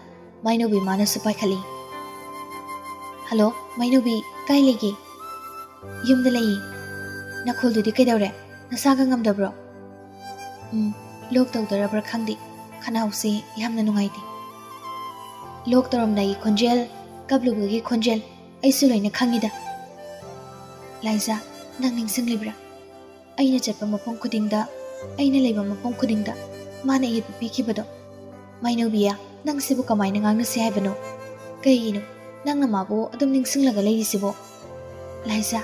ꯃꯥꯏꯅꯧꯕꯤ ꯃꯥꯅꯁꯨ ꯄꯥꯏꯈꯠꯂꯤ꯫ "ꯍꯜꯂꯣ, ꯃꯥꯏꯅꯧꯕꯤ, ꯀꯥꯏ ꯂꯩꯒꯦ?" "ꯌꯨꯝꯗ ꯂꯩꯌꯦ꯫ ꯅꯈꯣꯜꯗꯨꯗꯤ ꯀꯩꯗꯧꯔꯦ? ꯅꯁꯥꯒ ꯉꯝꯗꯕ꯭ꯔꯣ?" "ꯎꯝ, ꯂꯣꯛ ꯇꯧꯗꯣꯔꯕ꯭ꯔꯥ ꯈꯪꯗꯦ, ꯈꯅꯥꯎꯁꯦ ꯌꯥꯝꯅ ꯅꯨꯡꯉꯥꯏꯇꯦ꯫" "ꯂꯣꯛ ꯇꯧꯔꯝꯗꯥꯏꯒꯤ ꯈꯣꯟꯖꯦꯜ, ꯀꯞꯂꯨꯕꯒꯤ ꯈꯣꯟꯖꯦꯜ, ꯑꯩꯁꯨ ꯂꯣꯏꯅ ꯈꯪꯉꯤꯗ꯫" "ꯂꯥꯏꯖꯥ, ꯅꯪ ꯅꯤꯡꯁꯤꯡꯂꯤꯕ꯭ꯔꯥ? ꯑꯩꯅ ꯆꯠꯄ ꯃꯐꯝ ꯈꯨꯗꯤꯡꯗ, ꯑꯩꯅ ꯂꯩꯕ ꯃꯐꯝ ꯈꯨꯗꯤꯡꯗ ꯃꯥꯅ ꯌꯦꯠꯄ ꯄꯤꯈꯤꯕꯗꯣ꯫ ꯃꯥꯏꯅꯧꯕꯤꯌꯥ, ꯅꯪ ꯁꯤꯕꯨ ꯀꯃꯥꯏꯅ ꯉꯥꯡꯅꯁꯤ ꯍꯥꯏꯕꯅꯣ? ꯀꯩꯒꯤꯅꯣ ꯅꯪꯅ ꯃꯥꯕꯨ ꯑꯗꯨꯝ ꯅꯤꯡꯁꯤꯡꯂꯒ ꯂꯩꯔꯤꯁꯤꯕꯣ? ꯂꯥꯏꯖꯥ,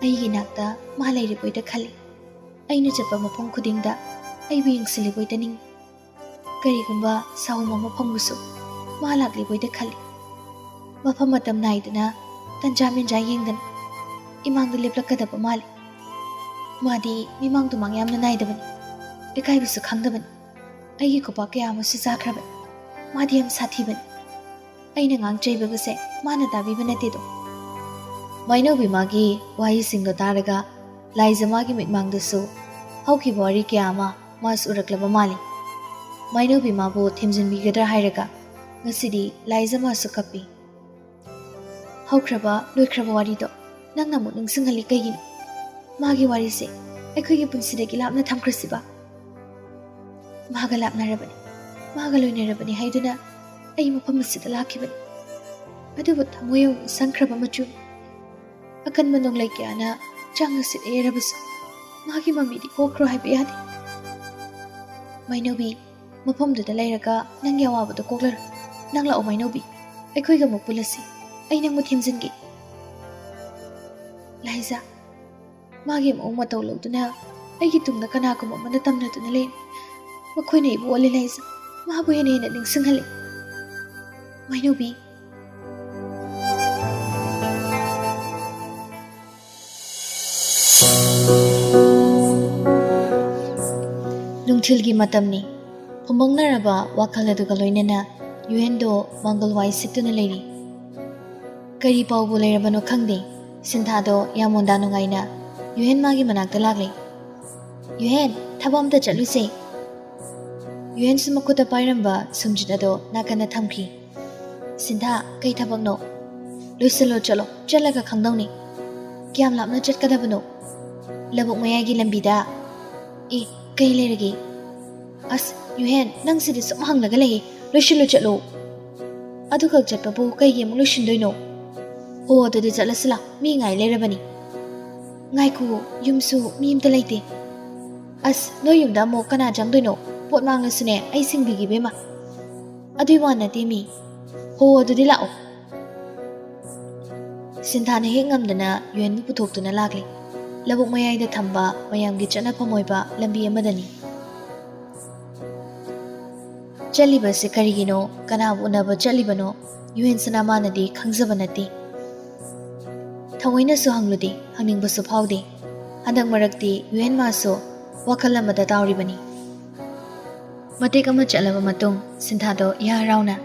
ꯑꯩꯒꯤ ꯏꯅꯥꯛꯇ ꯃꯥ ꯂꯩꯔꯤꯕꯣꯏꯗ ꯈꯜꯂꯤ꯫ ꯑꯩꯅ ꯆꯠꯄ ꯃꯐꯝ ꯈꯨꯗꯤꯡꯗ ꯑꯩꯕꯨ ꯌꯦꯡꯁꯤꯜꯂꯤꯕꯣꯏꯗ ꯅꯤꯡꯏ꯫ ꯀꯔꯤꯒꯨꯝꯕ ꯁꯥꯎꯝ ꯑꯃ ꯐꯪꯕꯁꯨ ꯃꯥ ꯂꯥꯛꯂꯤꯕꯣꯏꯗ ꯈꯜꯂꯤ꯫ ꯃꯐꯝ ꯃꯇꯝ ꯅꯥꯏꯗꯅ, ꯇꯟꯖꯥ ꯃꯦꯟꯖꯥ ꯌꯦꯡꯗꯅ ꯏꯃꯥꯡꯗ ꯂꯦꯞꯂꯛꯀꯗꯕ ꯃꯥꯜꯂꯤ꯫ ꯃꯥꯗꯤ ꯃꯤꯃꯥꯡ ꯇꯨꯃꯥꯡ ꯌꯥꯝꯅ ꯅꯥꯏꯗꯕꯅꯤ꯫ ꯏꯀꯥꯏꯕꯁꯨ ꯈꯪꯗꯕꯅꯤ꯫ ꯑꯩꯒꯤ ꯈꯨꯄꯥꯛ ꯀꯌꯥ ꯑꯃꯁꯨ ꯆꯥꯈ꯭ꯔꯕꯅꯤ꯫ ꯃꯥꯗꯤ ꯌꯥꯝ ꯁꯥꯊꯤꯕꯅꯤ꯫ ꯑꯩꯅ ꯉꯥꯡ ꯆꯩꯕꯒꯁꯦ ꯃꯥꯅ ꯇꯥꯕꯤꯕ ꯅꯠꯇꯦꯗꯣ꯫" ꯃꯥꯏꯅꯧꯕꯤ ꯃꯥꯒꯤ ꯋꯥꯍꯩꯁꯤꯡꯗꯣ ꯇꯥꯔꯒ ꯂꯥꯏꯖ ꯃꯥꯒꯤ ꯃꯤꯠꯃꯥꯡꯗꯁꯨ ꯍꯧꯈꯤꯕ ꯋꯥꯔꯤ ꯀꯌꯥ ꯑꯃ ꯃꯥꯁꯨ ꯎꯔꯛꯂꯕ ꯃꯥꯜꯂꯤ꯫ ꯃꯥꯏꯅꯧꯕꯤ ꯃꯥꯕꯨ ꯊꯦꯝꯖꯤꯟꯕꯤꯒꯗ꯭ꯔꯥ ꯍꯥꯏꯔꯒ ꯉꯁꯤꯗꯤ ꯂꯥꯏꯖ ꯃꯥꯁꯨ ꯀꯞꯄꯤ꯫ "ꯍꯧꯈ꯭ꯔꯕ ꯂꯣꯏꯈ꯭ꯔꯕ ꯋꯥꯔꯤꯗꯣ ꯅꯪꯅ ꯑꯃꯨꯛ ꯅꯤꯡꯁꯤꯡꯍꯜꯂꯤ ꯀꯩꯒꯤꯅꯣ? ꯃꯥꯒꯤ ꯋꯥꯔꯤꯁꯦ ꯑꯩꯈꯣꯏꯒꯤ ꯄꯨꯟꯁꯤꯗꯒꯤ ꯂꯥꯞꯅ ꯊꯝꯈ꯭ꯔꯁꯤꯕ꯫ ꯃꯥꯒ ꯂꯥꯞꯅꯔꯕꯅꯤ, ꯃꯥꯒ ꯂꯣꯏꯅꯔꯕꯅꯤ ꯍꯥꯏꯗꯨꯅ ꯑꯩ ꯃꯐꯝ ꯑꯁꯤꯗ ꯂꯥꯛꯈꯤꯕꯅꯤ꯫ ꯑꯗꯨꯕꯨ ꯊꯃꯣꯏ ꯑꯃꯨꯛ ꯁꯪꯈ꯭ꯔꯕ ꯃꯆꯨ, ꯑꯀꯟꯕ ꯅꯣꯡꯂꯩ ꯀꯌꯥꯅ ꯆꯥꯡ ꯑꯁꯤꯗ ꯌꯩꯔꯕꯁꯨ ꯃꯥꯒꯤ ꯃꯃꯤꯗꯤ ꯀꯣꯛꯈ꯭ꯔꯣ ꯍꯥꯏꯕ ꯌꯥꯗꯦ꯫ ꯃꯥꯏꯅꯧꯕꯤ, ꯃꯐꯝꯗꯨꯗ ꯂꯩꯔꯒ ꯅꯪꯒꯤ ꯑꯋꯥꯕꯗꯣ ꯀꯣꯛꯂꯔꯣꯏ꯫ ꯅꯪ ꯂꯥꯛꯑꯣ ꯃꯥꯏꯅꯧꯕꯤ, ꯑꯩꯈꯣꯏꯒ ꯑꯃꯨꯛ ꯄꯨꯜꯂꯁꯤ꯫ ꯑꯩ ꯅꯪꯕꯨ ꯊꯦꯝꯖꯤꯟꯒꯦ꯫" ꯂꯥꯏꯖꯥ, ꯃꯥꯒꯤ ꯃꯑꯣꯡ ꯃꯇꯧ ꯂꯧꯗꯨꯅ ꯑꯩꯒꯤ ꯇꯨꯡꯗ ꯀꯅꯥꯒꯨꯝꯕ ꯑꯃꯅ ꯇꯝꯅꯗꯨꯅ ꯂꯩ꯫ ꯃꯈꯣꯏꯅ ꯑꯩꯕꯨ ꯑꯣꯜꯂꯦ ꯂꯥꯏꯖꯥ, ꯃꯥꯕꯨ ꯍꯦꯟꯅ ꯍꯦꯟꯅ ꯅꯤꯡꯁꯤꯡꯍꯜꯂꯤ꯫ ꯃꯥꯏꯅꯧꯕꯤ꯫ ꯅꯨꯡꯊꯤꯜꯒꯤ ꯃꯇꯝꯅꯤ꯫ ꯐꯨꯝꯕꯪꯅꯔꯕ ꯋꯥꯈꯜ ꯑꯗꯨꯒ ꯂꯣꯏꯅꯅ ꯌꯨꯍꯦꯟꯗꯣ ꯃꯪꯒꯜ ꯋꯥꯏ ꯁꯤꯠꯇꯨꯅ ꯂꯩꯔꯤ꯫ ꯀꯔꯤ ꯄꯥꯎꯕꯨ ꯂꯩꯔꯕꯅꯣ ꯈꯪꯗꯦ, ꯁꯤꯟꯊꯥꯗꯣ ꯌꯥꯝ ꯃꯣꯟꯗꯥ ꯅꯨꯡꯉꯥꯏꯅ ꯌꯨꯍꯦꯟ ꯃꯥꯒꯤ ꯃꯅꯥꯛꯇ ꯂꯥꯛꯂꯦ꯫ "ꯌꯨꯍꯦꯟ, ꯊꯕꯛ ꯑꯝꯇ ꯆꯠꯂꯨꯁꯦ꯫" ꯌꯨꯍꯦꯟꯁꯨ ꯃꯈꯨꯠꯇ ꯄꯥꯏꯔꯝꯕ ꯁꯨꯝꯖꯤꯠ ꯑꯗꯣ ꯅꯥꯀꯟꯗ ꯊꯝꯈꯤ꯫ "ꯁꯤꯟꯊꯥ, ꯀꯩ ꯊꯕꯛꯅꯣ?" "ꯂꯣꯏꯁꯤꯜꯂꯣ, ꯆꯠꯂꯣ, ꯆꯠꯂꯒ ꯈꯪꯗꯧꯅꯤ꯫" "ꯀꯌꯥꯝ ꯂꯥꯞꯅ ꯆꯠꯀꯗꯕꯅꯣ?" "ꯂꯧꯕꯨꯛ ꯃꯌꯥꯏꯒꯤ ꯂꯝꯕꯤꯗ꯫" "ꯑꯦ, ꯀꯩ ꯂꯩꯔꯒꯦ?" "ꯑꯁ, ꯌꯨꯍꯦꯟ, ꯅꯪꯁꯤꯗꯤ ꯁꯨꯝ ꯍꯪꯂꯒ ꯂꯩꯌꯦ꯫ ꯂꯣꯏꯁꯤꯜꯂꯨ, ꯆꯠꯂꯨ꯫" "ꯑꯗꯨꯈꯛ ꯆꯠꯄꯕꯨ ꯀꯩꯒꯤ ꯑꯃꯨꯛ ꯂꯣꯏꯁꯤꯟꯗꯣꯏꯅꯣ?" "ꯍꯣ, ꯑꯗꯨꯗꯤ ꯆꯠꯂꯁꯤ ꯂꯥ, ꯃꯤ ꯉꯥꯏ ꯂꯩꯔꯕꯅꯤ꯫" "ꯉꯥꯏꯈꯣ, ꯌꯨꯝꯁꯨ ꯃꯤ ꯑꯝꯇ ꯂꯩꯇꯦ꯫" "ꯑꯁ, ꯅꯣꯏ ꯌꯨꯝꯗ ꯑꯃꯨꯛ ꯀꯅꯥ ꯆꯪꯗꯣꯏꯅꯣ? ꯄꯣꯠ ꯃꯥꯡꯂꯁꯨꯅꯦ, ꯑꯩ ꯁꯤꯡꯕꯤꯒꯦ ꯏꯕꯦꯝꯃ꯫" "ꯑꯗꯨꯏ ꯋꯥ ꯅꯠꯇꯦ ꯃꯤ꯫" "ꯍꯣ, ꯑꯗꯨꯗꯤ ꯂꯥꯛꯑꯣ꯫" ꯁꯤꯟꯊꯥꯅ ꯍꯦꯛ ꯉꯝꯗꯅ ꯌꯨꯍꯦꯟꯕꯨ ꯄꯨꯊꯣꯛꯇꯨꯅ ꯂꯥꯛꯂꯦ꯫ ꯂꯧꯕꯨꯛ ꯃꯌꯥꯏꯗ ꯊꯝꯕ ꯃꯌꯥꯝꯒꯤ ꯆꯠꯅꯐꯝ ꯑꯣꯏꯕ ꯂꯝꯕꯤ ꯑꯃꯗꯅꯤ꯫ ꯆꯠꯂꯤꯕꯁꯦ ꯀꯔꯤꯒꯤꯅꯣ, ꯀꯅꯥꯕꯨ ꯎꯅꯕ ꯆꯠꯂꯤꯕꯅꯣ, ꯌꯨꯍꯦꯟ ꯁꯅꯥꯃꯥꯅꯗꯤ ꯈꯪꯖꯕ ꯅꯠꯇꯦ꯫ ꯊꯑꯣꯏꯅꯁꯨ ꯍꯪꯂꯨꯗꯦ, ꯍꯪꯅꯤꯡꯕꯁꯨ ꯐꯥꯎꯗꯦ꯫ ꯍꯟꯗꯛ ꯃꯔꯛꯇꯤ ꯌꯨꯍꯦꯟ ꯃꯥꯁꯨ ꯋꯥꯈꯜ ꯑꯃꯗ ꯇꯥꯎꯔꯤꯕꯅꯤ꯫ ꯃꯇꯦꯛ ꯑꯃ ꯆꯠꯂꯕ ꯃꯇꯨꯡ ꯁꯤꯟꯊꯥꯗꯣ ꯏꯍꯥ ꯍꯔꯥꯎꯅ,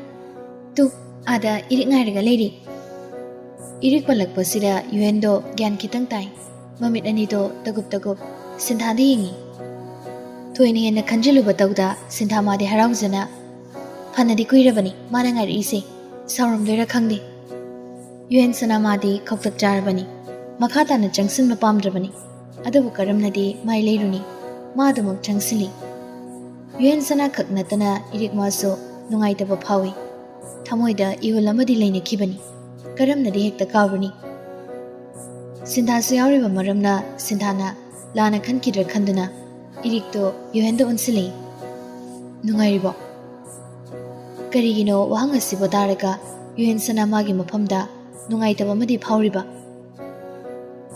"ꯇꯨ, ꯑꯥꯗ ꯏꯔꯤꯛ ꯉꯥꯏꯔꯒ ꯂꯩꯔꯤ꯫" ꯏꯔꯤꯛ ꯄꯜꯂꯛꯄꯁꯤꯗ ꯌꯨꯍꯦꯟꯗꯣ ꯒ꯭ꯌꯥꯟ ꯈꯤꯇꯪ ꯇꯥꯏ꯫ ꯃꯃꯤꯠ ꯑꯅꯤꯗꯣ ꯇꯒꯨꯞ ꯇꯒꯨꯞ ꯁꯤꯟꯊꯥꯗ ꯌꯦꯡꯉꯤ꯫ ꯊꯣꯏꯅ ꯍꯦꯟꯅ ꯈꯟꯖꯤꯜꯂꯨꯕ ꯇꯧꯗ ꯁꯤꯟꯊꯥ ꯃꯥꯗꯤ ꯍꯔꯥꯎꯖꯅ, "ꯐꯅꯗꯤ ꯀꯨꯏꯔꯕꯅꯤ ꯃꯥꯅ ꯉꯥꯏꯔꯛꯏꯁꯦ, ꯁꯥꯎꯔꯝꯗꯣꯏꯔꯥ ꯈꯪꯗꯦ꯫" ꯌꯨꯍꯦꯟ ꯁꯅꯥ ꯃꯥꯗꯤ ꯈꯧꯇꯛ ꯆꯥꯔꯕꯅꯤ, ꯃꯈꯥ ꯇꯥꯅ ꯆꯪꯁꯤꯟꯕ ꯄꯥꯝꯗ꯭ꯔꯕꯅꯤ꯫ ꯑꯗꯨꯕꯨ ꯀꯔꯝꯅꯗꯤ ꯃꯥꯏ ꯂꯩꯔꯨꯅꯤ? ꯃꯥ ꯑꯗꯨꯃꯛ ꯆꯪꯁꯤꯜꯂꯤ꯫ ꯌꯨꯍꯦꯟ ꯁꯅꯥ ꯈꯛ ꯅꯠꯇꯅ ꯏꯔꯤꯛ ꯃꯥꯁꯨ ꯅꯨꯡꯉꯥꯏꯇꯕ ꯐꯥꯎꯏ꯫ ꯊꯃꯣꯏꯗ ꯏꯍꯨꯜ ꯑꯃꯗꯤ ꯂꯩꯅꯈꯤꯕꯅꯤ꯫ ꯀꯔꯝꯅꯗꯤ ꯍꯦꯛꯇ ꯀꯥꯎꯔꯨꯅꯤ? ꯁꯤꯟꯊꯥꯁꯨ ꯌꯥꯎꯔꯤꯕ ꯃꯔꯝꯅ ꯁꯤꯟꯊꯥꯅ ꯂꯥꯟꯅ ꯈꯟꯈꯤꯗ꯭ꯔꯥ ꯈꯟꯗꯨꯅ ꯏꯔꯤꯛꯇꯣ ꯌꯨꯍꯦꯟꯗ ꯑꯣꯟꯁꯤꯜꯂꯤ꯫ "ꯅꯨꯡꯉꯥꯏꯔꯤꯕꯣ?" ꯀꯔꯤꯒꯤꯅꯣ ꯋꯥꯍꯪ ꯑꯁꯤꯕꯨ ꯇꯥꯔꯒ ꯌꯨꯍꯦꯟ ꯁꯅꯥ ꯃꯥꯒꯤ ꯃꯐꯝꯗ ꯅꯨꯡꯉꯥꯏꯇꯕ ꯑꯃꯗꯤ ꯐꯥꯎꯔꯤꯕ?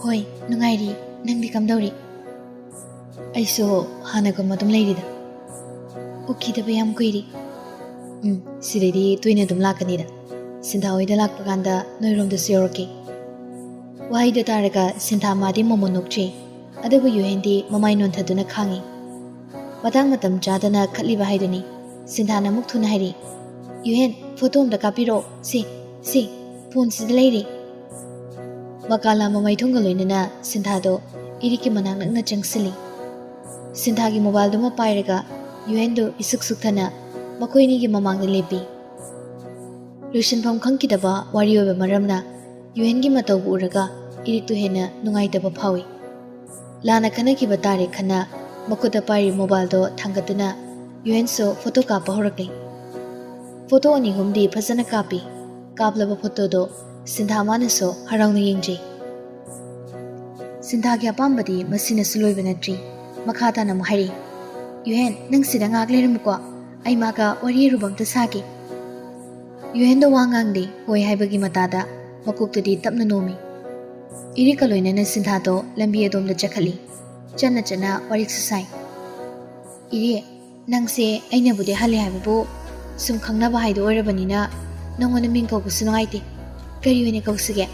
"ꯍꯣꯏ, ꯅꯨꯡꯉꯥꯏꯔꯤ꯫ ꯅꯪꯗꯤ ꯀꯝꯗꯧꯔꯤ?" "ꯑꯩꯁꯨ ꯍꯥꯟꯅꯒꯨꯝ ꯑꯗꯨꯝ ꯂꯩꯔꯤꯗ꯫ ꯎꯈꯤꯗꯕ ꯌꯥꯝ ꯀꯨꯏꯔꯦ꯫" "ꯎꯝ, ꯁꯤꯗꯩꯗꯤ ꯇꯣꯏꯅ ꯑꯗꯨꯝ ꯂꯥꯛꯀꯅꯤꯗ꯫ ꯁꯤꯟꯊꯥ ꯍꯣꯏꯗ ꯂꯥꯛꯄ ꯀꯥꯟꯗ ꯅꯣꯏꯔꯣꯝꯗꯁꯨ ꯌꯧꯔꯛꯀꯦ꯫" ꯋꯥꯍꯩꯗꯨ ꯇꯥꯔꯒ ꯁꯤꯟꯊꯥ ꯃꯥꯗꯤ ꯃꯣꯃꯣꯟ ꯅꯣꯛꯆꯩ꯫ ꯑꯗꯨꯕꯨ ꯌꯨꯍꯦꯟꯗꯤ ꯃꯃꯥꯏ ꯅꯣꯟꯊꯗꯨꯅ ꯈꯥꯡꯉꯤ꯫ ꯃꯇꯥꯡ ꯃꯇꯝ ꯆꯥꯗꯅ ꯈꯠꯂꯤꯕ ꯍꯥꯏꯗꯨꯅꯤ꯫ ꯁꯤꯟꯊꯥꯅ ꯑꯃꯨꯛ ꯊꯨꯅ ꯍꯥꯏꯔꯤ, "ꯌꯨꯍꯦꯟ, ꯐꯣꯇꯣ ꯑꯝꯇ ꯀꯥꯞꯄꯤꯔꯛꯑꯣ꯫ ꯁꯤ, ꯁꯤ, ꯐꯣꯟꯁꯤꯗ ꯂꯩꯔꯦ"꯫ ꯃꯀꯥꯂꯥ ꯃꯃꯥꯏꯊꯣꯡꯒ ꯂꯣꯏꯅꯅ ꯁꯤꯟꯊꯥꯗꯣ ꯏꯔꯤꯛꯀꯤ ꯃꯅꯥꯛ ꯅꯛꯅ ꯆꯪꯁꯤꯜꯂꯤ꯫ ꯁꯤꯟꯊꯥꯒꯤ ꯃꯣꯕꯥꯏꯜꯗꯨꯃ ꯄꯥꯏꯔꯒ ꯌꯨꯍꯦꯟꯗꯨ ꯏꯁꯨꯛ ꯁꯨꯛꯊꯅ ꯃꯈꯣꯏ ꯑꯅꯤꯒꯤ ꯃꯃꯥꯡꯗ ꯂꯦꯞꯄꯤ꯫ ꯂꯣꯏꯁꯤꯟꯐꯝ ꯈꯪꯈꯤꯗꯕ ꯋꯥꯔꯤ ꯑꯣꯏꯕ ꯃꯔꯝꯅ ꯌꯨꯍꯦꯟꯒꯤ ꯃꯇꯧꯕꯨ ꯎꯔꯒ ꯏꯔꯤꯛꯇꯨ ꯍꯦꯟꯅ ꯅꯨꯡꯉꯥꯏꯇꯕ ꯐꯥꯎꯏ꯫ ꯂꯥꯟꯅ ꯈꯟꯅꯈꯤꯕ ꯇꯥꯔꯦ ꯈꯟꯅ ꯃꯈꯨꯠꯇ ꯄꯥꯏꯔꯤꯕ ꯃꯣꯕꯥꯏꯜꯗꯣ ꯊꯥꯡꯒꯠꯇꯨꯅ ꯌꯨꯍꯦꯟꯁꯨ ꯐꯣꯇꯣ ꯀꯥꯞꯄ ꯍꯧꯔꯛꯂꯤ꯫ ꯐꯣꯇꯣ ꯑꯅꯤ ꯑꯍꯨꯝꯗꯤ ꯐꯖꯅ ꯀꯥꯞꯄꯤ꯫ ꯀꯥꯞꯂꯕ ꯐꯣꯇꯣꯗꯣ ꯁꯤꯟꯊꯥ ꯃꯥꯅꯁꯨ ꯍꯔꯥꯎꯅ ꯌꯦꯡꯖꯩ꯫ ꯁꯤꯟꯊꯥꯒꯤ ꯑꯄꯥꯝꯕꯗꯤ ꯃꯁꯤꯅꯁꯨ ꯂꯣꯏꯕ ꯅꯠꯇ꯭ꯔꯤ꯫ ꯃꯈꯥ ꯇꯥꯅ ꯑꯃꯨꯛ ꯍꯥꯏꯔꯛꯏ, "ꯌꯨꯍꯦꯟ, ꯅꯪ ꯁꯤꯗ ꯉꯥꯏꯍꯥꯛ ꯂꯩꯔꯝꯃꯨꯀꯣ, ꯑꯩ ꯃꯥꯒ ꯋꯥꯔꯤ ꯑꯔꯨꯕ ꯑꯝꯇ ꯁꯥꯒꯦ"꯫ ꯌꯨꯍꯦꯟꯗꯣ ꯋꯥ ꯉꯥꯡꯗꯦ, ꯍꯣꯏ ꯍꯥꯏꯕꯒꯤ ꯃꯇꯥꯗ ꯃꯀꯣꯛꯇꯨꯗꯤ ꯇꯞꯅ ꯅꯣꯝꯃꯤ꯫ ꯏꯔꯤꯛꯀ ꯂꯣꯏꯅꯅ ꯁꯤꯟꯊꯥꯗꯣ ꯂꯝꯕꯤ ꯑꯗꯣꯝꯗ ꯆꯠꯈꯠꯂꯤ꯫ ꯆꯠꯅ ꯆꯠꯅ ꯋꯥꯔꯤꯁꯨ ꯁꯥꯏ꯫ "ꯏꯔꯤꯛ, ꯅꯪꯁꯦ ꯑꯩꯅꯕꯨꯗꯤ ꯍꯜꯂꯦ ꯍꯥꯏꯕꯕꯨ ꯁꯨꯝ ꯈꯪꯅꯕ ꯍꯥꯏꯗꯣ ꯑꯣꯏꯔꯕꯅꯤꯅ ꯅꯪꯉꯣꯟꯗ ꯃꯤꯡ ꯀꯧꯕꯁꯨ ꯅꯨꯡꯉꯥꯏꯇꯦ꯫ ꯀꯔꯤ ꯑꯣꯏꯅ ꯀꯧꯁꯤꯒꯦ?"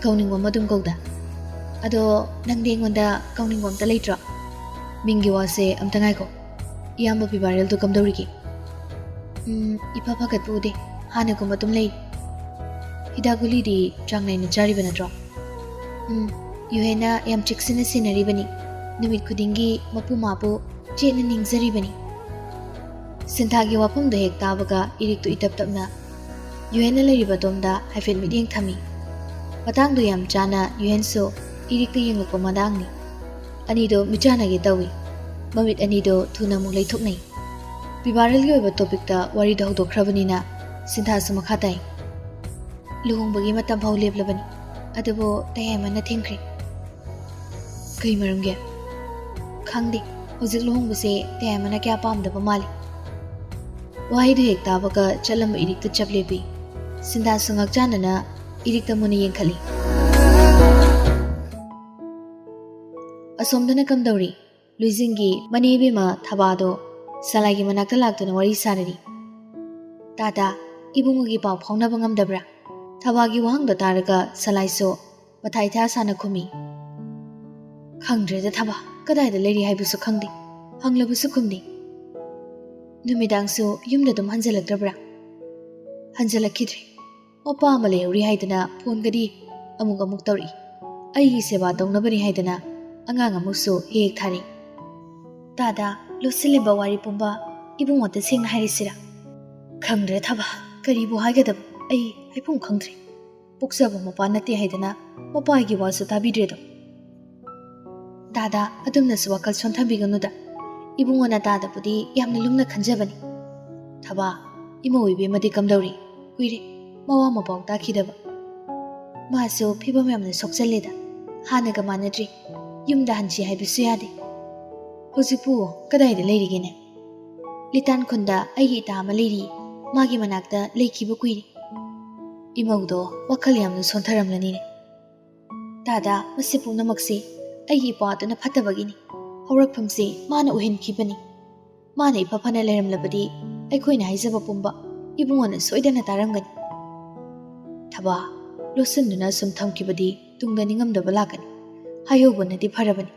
"ꯀꯧꯅꯤꯡꯕ ꯑꯃ ꯑꯗꯨꯝ ꯀꯧꯗ꯫ ꯑꯗꯣ ꯅꯪꯗꯤ ꯑꯩꯉꯣꯟꯗ ꯀꯧꯅꯤꯡꯕ ꯑꯝꯇ ꯂꯩꯇ꯭ꯔꯣ? ꯃꯤꯡꯒꯤ ꯋꯥꯁꯦ ꯑꯝꯇ ꯉꯥꯏꯈꯣ꯫ ꯏꯌꯥꯝꯕ ꯄꯤꯕꯥꯔꯦꯜꯗꯣ ꯀꯝꯗꯧꯔꯤꯒꯦ?" "ꯎꯝ, ꯏꯐ ꯐꯒꯠꯄ ꯎꯗꯦ꯫ ꯍꯥꯟꯅꯒꯨꯝꯕ ꯑꯗꯨꯝ ꯂꯩ"꯫ "ꯍꯤꯗꯥꯛ ꯒꯨꯂꯤꯗꯤ ꯆꯥꯡ ꯅꯥꯏꯅ ꯆꯥꯔꯤꯕ ꯅꯠꯇ꯭ꯔꯣ?" "ꯎꯝ, ꯌꯨꯍꯦꯟꯅ ꯌꯥꯝ ꯆꯦꯛꯁꯤꯟꯅ ꯁꯦꯟꯅꯔꯤꯕꯅꯤ꯫ ꯅꯨꯃꯤꯠ ꯈꯨꯗꯤꯡꯒꯤ ꯃꯄꯨ ꯃꯥꯕꯨ ꯆꯦꯠꯅ ꯅꯤꯡꯖꯔꯤꯕꯅꯤ"꯫ ꯁꯤꯟꯊꯥꯒꯤ ꯋꯥꯐꯝꯗꯣ ꯍꯦꯛ ꯇꯥꯕꯒ ꯏꯔꯤꯛꯇꯨ ꯏꯇꯞ ꯇꯞꯅ ꯌꯨꯍꯦꯟꯅ ꯂꯩꯔꯤꯕ ꯑꯗꯣꯝꯗ ꯍꯥꯏꯐꯦꯠ ꯃꯤꯠꯌꯦꯡ ꯊꯝꯃꯤ꯫ ꯃꯇꯥꯡꯗꯣ ꯌꯥꯝ ꯆꯥꯅ ꯌꯨꯍꯦꯟꯁꯨ ꯏꯔꯤꯛꯇ ꯌꯦꯡꯂꯛꯄ ꯃꯇꯥꯡꯅꯤ꯫ ꯑꯅꯤꯗꯣ ꯃꯤꯠꯆꯥꯟꯅꯒꯦ ꯇꯧꯏ꯫ ꯃꯃꯤꯠ ꯑꯅꯤꯗꯣ ꯊꯨꯅ ꯑꯃꯨꯛ ꯂꯩꯊꯣꯛꯅꯩ꯫ ꯄꯤꯕꯥꯔꯦꯜꯒꯤ ꯑꯣꯏꯕ ꯇꯣꯄꯤꯛꯇ ꯋꯥꯔꯤꯗꯣ ꯍꯧꯗꯣꯛꯈ꯭ꯔꯕꯅꯤꯅ ꯁꯤꯟꯊꯥꯁꯨ ꯃꯈꯥ ꯇꯥꯏ꯫ "ꯂꯨꯍꯣꯡꯕꯒꯤ ꯃꯇꯝ ꯐꯥꯎ ꯂꯦꯞꯂꯕꯅꯤ, ꯑꯗꯨꯕꯨ ꯇꯌꯥꯏꯃꯅ ꯊꯤꯡꯈ꯭ꯔꯦ"꯫ "ꯀꯩ ꯃꯔꯝꯒꯤ?" "ꯈꯪꯗꯦ, ꯍꯧꯖꯤꯛ ꯂꯨꯍꯣꯡꯕꯁꯦ ꯇꯌꯥꯏꯃꯅ ꯀꯌꯥ ꯄꯥꯝꯗꯕ ꯃꯥꯜꯂꯤ"꯫ ꯋꯥꯍꯩꯗꯨ ꯍꯦꯛ ꯇꯥꯕꯒ ꯆꯠꯂꯝꯕ ꯏꯔꯤꯛꯇ ꯆꯞ ꯂꯦꯞꯄꯤ꯫ ꯁꯤꯟꯊꯥꯁꯨ ꯉꯥꯛꯆꯥꯟꯅꯅ ꯏꯔꯤꯛꯇ ꯃꯨꯟꯅ ꯌꯦꯡꯈꯠꯂꯤ꯫ ꯑꯁꯣꯝꯗꯅ ꯀꯝꯗꯧꯔꯤ? ꯂꯨꯏꯖꯤꯡꯒꯤ ꯃꯅꯦ ꯏꯕꯦꯝꯃ ꯊꯕꯥꯗꯣ ꯁꯂꯥꯏꯒꯤ ꯃꯅꯥꯛꯇ ꯂꯥꯛꯇꯨꯅ ꯋꯥꯔꯤ ꯁꯥꯔꯔꯤ꯫ "ꯇꯥꯗꯥ, ꯏꯕꯨꯡꯉꯣꯒꯤ ꯄꯥꯎ ꯐꯥꯎꯅꯕ ꯉꯝꯗꯕ꯭ꯔꯥ?" ꯊꯕꯥꯒꯤ ꯋꯥꯍꯪꯗꯣ ꯇꯥꯔꯒ ꯁꯂꯥꯏꯁꯨ ꯃꯊꯥ ꯏꯊꯥ ꯁꯥꯅ ꯈꯨꯝꯃꯤ꯫ "ꯈꯪꯗ꯭ꯔꯦꯗ ꯊꯕꯥ, ꯀꯗꯥꯏꯗ ꯂꯩꯔꯤ ꯍꯥꯏꯕꯁꯨ ꯈꯪꯗꯦ, ꯍꯪꯂꯕꯁꯨ ꯈꯨꯝꯗꯦ"꯫ ꯅꯨꯃꯤꯗꯥꯡꯁꯨ ꯌꯨꯝꯗ ꯑꯗꯨꯝ ꯍꯟꯖꯤꯜꯂꯛꯇ꯭ꯔꯕ꯭ꯔꯥ? ꯍꯟꯖꯤꯜꯂꯛꯈꯤꯗ꯭ꯔꯦ꯫ ꯃꯄꯥ ꯑꯃ ꯂꯩꯍꯧꯔꯤ ꯍꯥꯏꯗꯅ ꯐꯣꯟꯒꯗꯤ ꯑꯃꯨꯛ ꯑꯃꯨꯛ ꯇꯧꯔꯛꯏ꯫ ꯑꯩꯒꯤ ꯁꯦꯕꯥ ꯇꯧꯅꯕꯅꯤ ꯍꯥꯏꯗꯅ ꯑꯉꯥꯡ ꯑꯃꯨꯛꯁꯨ ꯍꯦꯛ ꯍꯦꯛ ꯊꯥꯔꯛꯏ꯫ ꯇꯥꯗ, ꯂꯣꯠꯁꯤꯜꯂꯤꯕ ꯋꯥꯔꯤ ꯄꯨꯝꯕ ꯏꯕꯨꯡꯉꯣꯗ ꯁꯦꯡꯅ ꯍꯥꯏꯔꯁꯤꯔꯥ? ꯈꯪꯗ꯭ꯔꯦ ꯊꯕ, ꯀꯔꯤꯕꯨ ꯍꯥꯏꯒꯗꯕ ꯑꯩ ꯍꯥꯏꯐꯝ ꯈꯪꯗ꯭ꯔꯦ꯫ ꯄꯣꯛꯆꯕ ꯃꯄꯥ ꯅꯠꯇꯦ ꯍꯥꯏꯗꯅ ꯃꯄꯥꯒꯤ ꯋꯥꯁꯨ ꯇꯥꯕꯤꯗ꯭ꯔꯦꯗꯣ꯫ ꯇꯥꯗ, ꯑꯗꯨꯝꯅꯁꯨ ꯋꯥꯈꯜ ꯁꯣꯟꯊꯕꯤꯒꯅꯨꯗ꯫ ꯏꯕꯨꯡꯉꯣꯅ ꯇꯥꯗꯕꯨꯗꯤ ꯌꯥꯝꯅ ꯂꯨꯝꯅ ꯈꯟꯖꯕꯅꯤ꯫ ꯊꯕ, ꯏꯃꯧ ꯏꯕꯦꯝꯃꯗꯤ ꯀꯝꯗꯧꯔꯤ? ꯀꯨꯏꯔꯦ ꯃꯋꯥ ꯃꯄꯥꯎ ꯇꯥꯈꯤꯗꯕ꯫ ꯃꯥꯁꯨ ꯐꯤꯕꯝ ꯌꯥꯝꯅ ꯁꯣꯛꯆꯜꯂꯦꯗ꯫ ꯍꯥꯟꯅꯒ ꯃꯥꯟꯅꯗ꯭ꯔꯤ꯫ ꯌꯨꯝꯗ ꯍꯟꯁꯤ ꯍꯥꯏꯕꯁꯨ ꯌꯥꯗꯦ꯫ ꯍꯧꯖꯤꯛꯄꯨ ꯀꯗꯥꯏꯗ ꯂꯩꯔꯤꯒꯦꯅꯦ? ꯂꯤꯇꯥꯟ ꯈꯨꯟꯗ ꯑꯩꯒꯤ ꯏꯇꯥ ꯑꯃ ꯂꯩꯔꯤ꯫ ꯃꯥꯒꯤ ꯃꯅꯥꯛꯇ ꯂꯩꯈꯤꯕ ꯀꯨꯏꯔꯦ꯫ ꯏꯃꯧꯗꯣ ꯋꯥꯈꯜ ꯌꯥꯝꯅ ꯁꯣꯟꯊꯔꯝꯂꯅꯤꯅꯦ꯫ ꯇꯥꯗ, ꯃꯁꯤ ꯄꯨꯝꯅꯃꯛꯁꯤ ꯑꯩꯒꯤ ꯏꯄꯥꯗꯨꯅ ꯐꯠꯇꯕꯒꯤꯅꯤ꯫ ꯍꯧꯔꯛꯐꯝꯁꯤ ꯃꯥꯅ ꯑꯣꯏꯍꯟꯈꯤꯕꯅꯤ꯫ ꯃꯥꯅ ꯏꯐ ꯐꯅ ꯂꯩꯔꯝꯂꯕꯗꯤ ꯑꯩꯈꯣꯏꯅ ꯍꯥꯏꯖꯕ ꯄꯨꯝꯕ ꯏꯕꯨꯡꯉꯣꯅ ꯁꯣꯏꯗꯅ ꯇꯥꯔꯝꯒꯅꯤ꯫ ꯊꯕ, ꯂꯣꯠꯁꯤꯟꯗꯨꯅ ꯁꯨꯝ ꯊꯝꯈꯤꯕꯗꯤ ꯇꯨꯡꯗ ꯅꯤꯡꯉꯝꯗꯕ ꯂꯥꯛꯀꯅꯤ꯫ ꯍꯥꯏꯍꯧꯕꯅꯗꯤ ꯐꯔꯕꯅꯤ꯫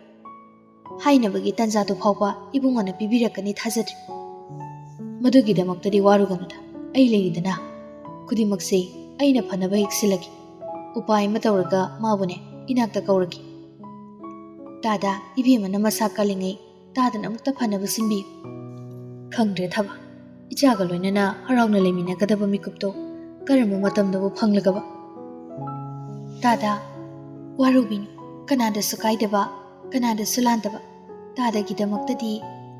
ꯍꯥꯏꯅꯕꯒꯤ ꯇꯥꯟꯖꯥꯗꯨ ꯐꯥꯎꯕ ꯏꯕꯨꯡꯉꯣꯅ ꯄꯤꯕꯤꯔꯛꯀꯅꯤ ꯊꯥꯖꯗ꯭ꯔꯤ꯫ ꯃꯗꯨꯒꯤꯗꯃꯛꯇꯗꯤ ꯋꯥꯔꯨꯒꯅꯨꯗ, ꯑꯩ ꯂꯩꯔꯤꯗꯅ꯫ ꯈꯨꯗꯤꯡꯃꯛꯁꯦ ꯑꯩꯅ ꯐꯅꯕ ꯍꯦꯛ ꯁꯤꯜꯂꯒꯦ꯫ ꯎꯄꯥꯏ ꯑꯃ ꯇꯧꯔꯒ ꯃꯥꯕꯨꯅꯦ ꯏꯅꯥꯛꯇ ꯀꯧꯔꯒꯦ꯫ ꯇꯥꯗ, ꯏꯕꯦꯝꯃꯅ ꯃꯁꯥ ꯀꯜꯂꯤꯉꯩ ꯇꯥꯗꯅ ꯑꯃꯨꯛꯇ ꯐꯅꯕ ꯁꯤꯟꯕꯤꯌꯨ꯫ ꯈꯪꯗ꯭ꯔꯦ ꯊꯕ, ꯏꯆꯥꯒ ꯂꯣꯏꯅꯅ ꯍꯔꯥꯎꯅ ꯂꯩꯃꯤꯟꯅꯒꯗꯕ ꯃꯤꯀꯨꯞꯇꯣ ꯀꯔꯝꯕ ꯃꯇꯝꯗꯕꯨ ꯐꯪꯂꯒꯕ? ꯇꯥꯗ, ꯋꯥꯔꯧꯕꯤꯅꯨ, ꯀꯅꯥꯗꯁꯨ ꯀꯥꯏꯗꯕ, ꯀꯅꯥꯗꯁꯨ ꯂꯥꯟꯗꯕ꯫ ꯇꯥꯗꯒꯤꯗꯃꯛꯇꯗꯤ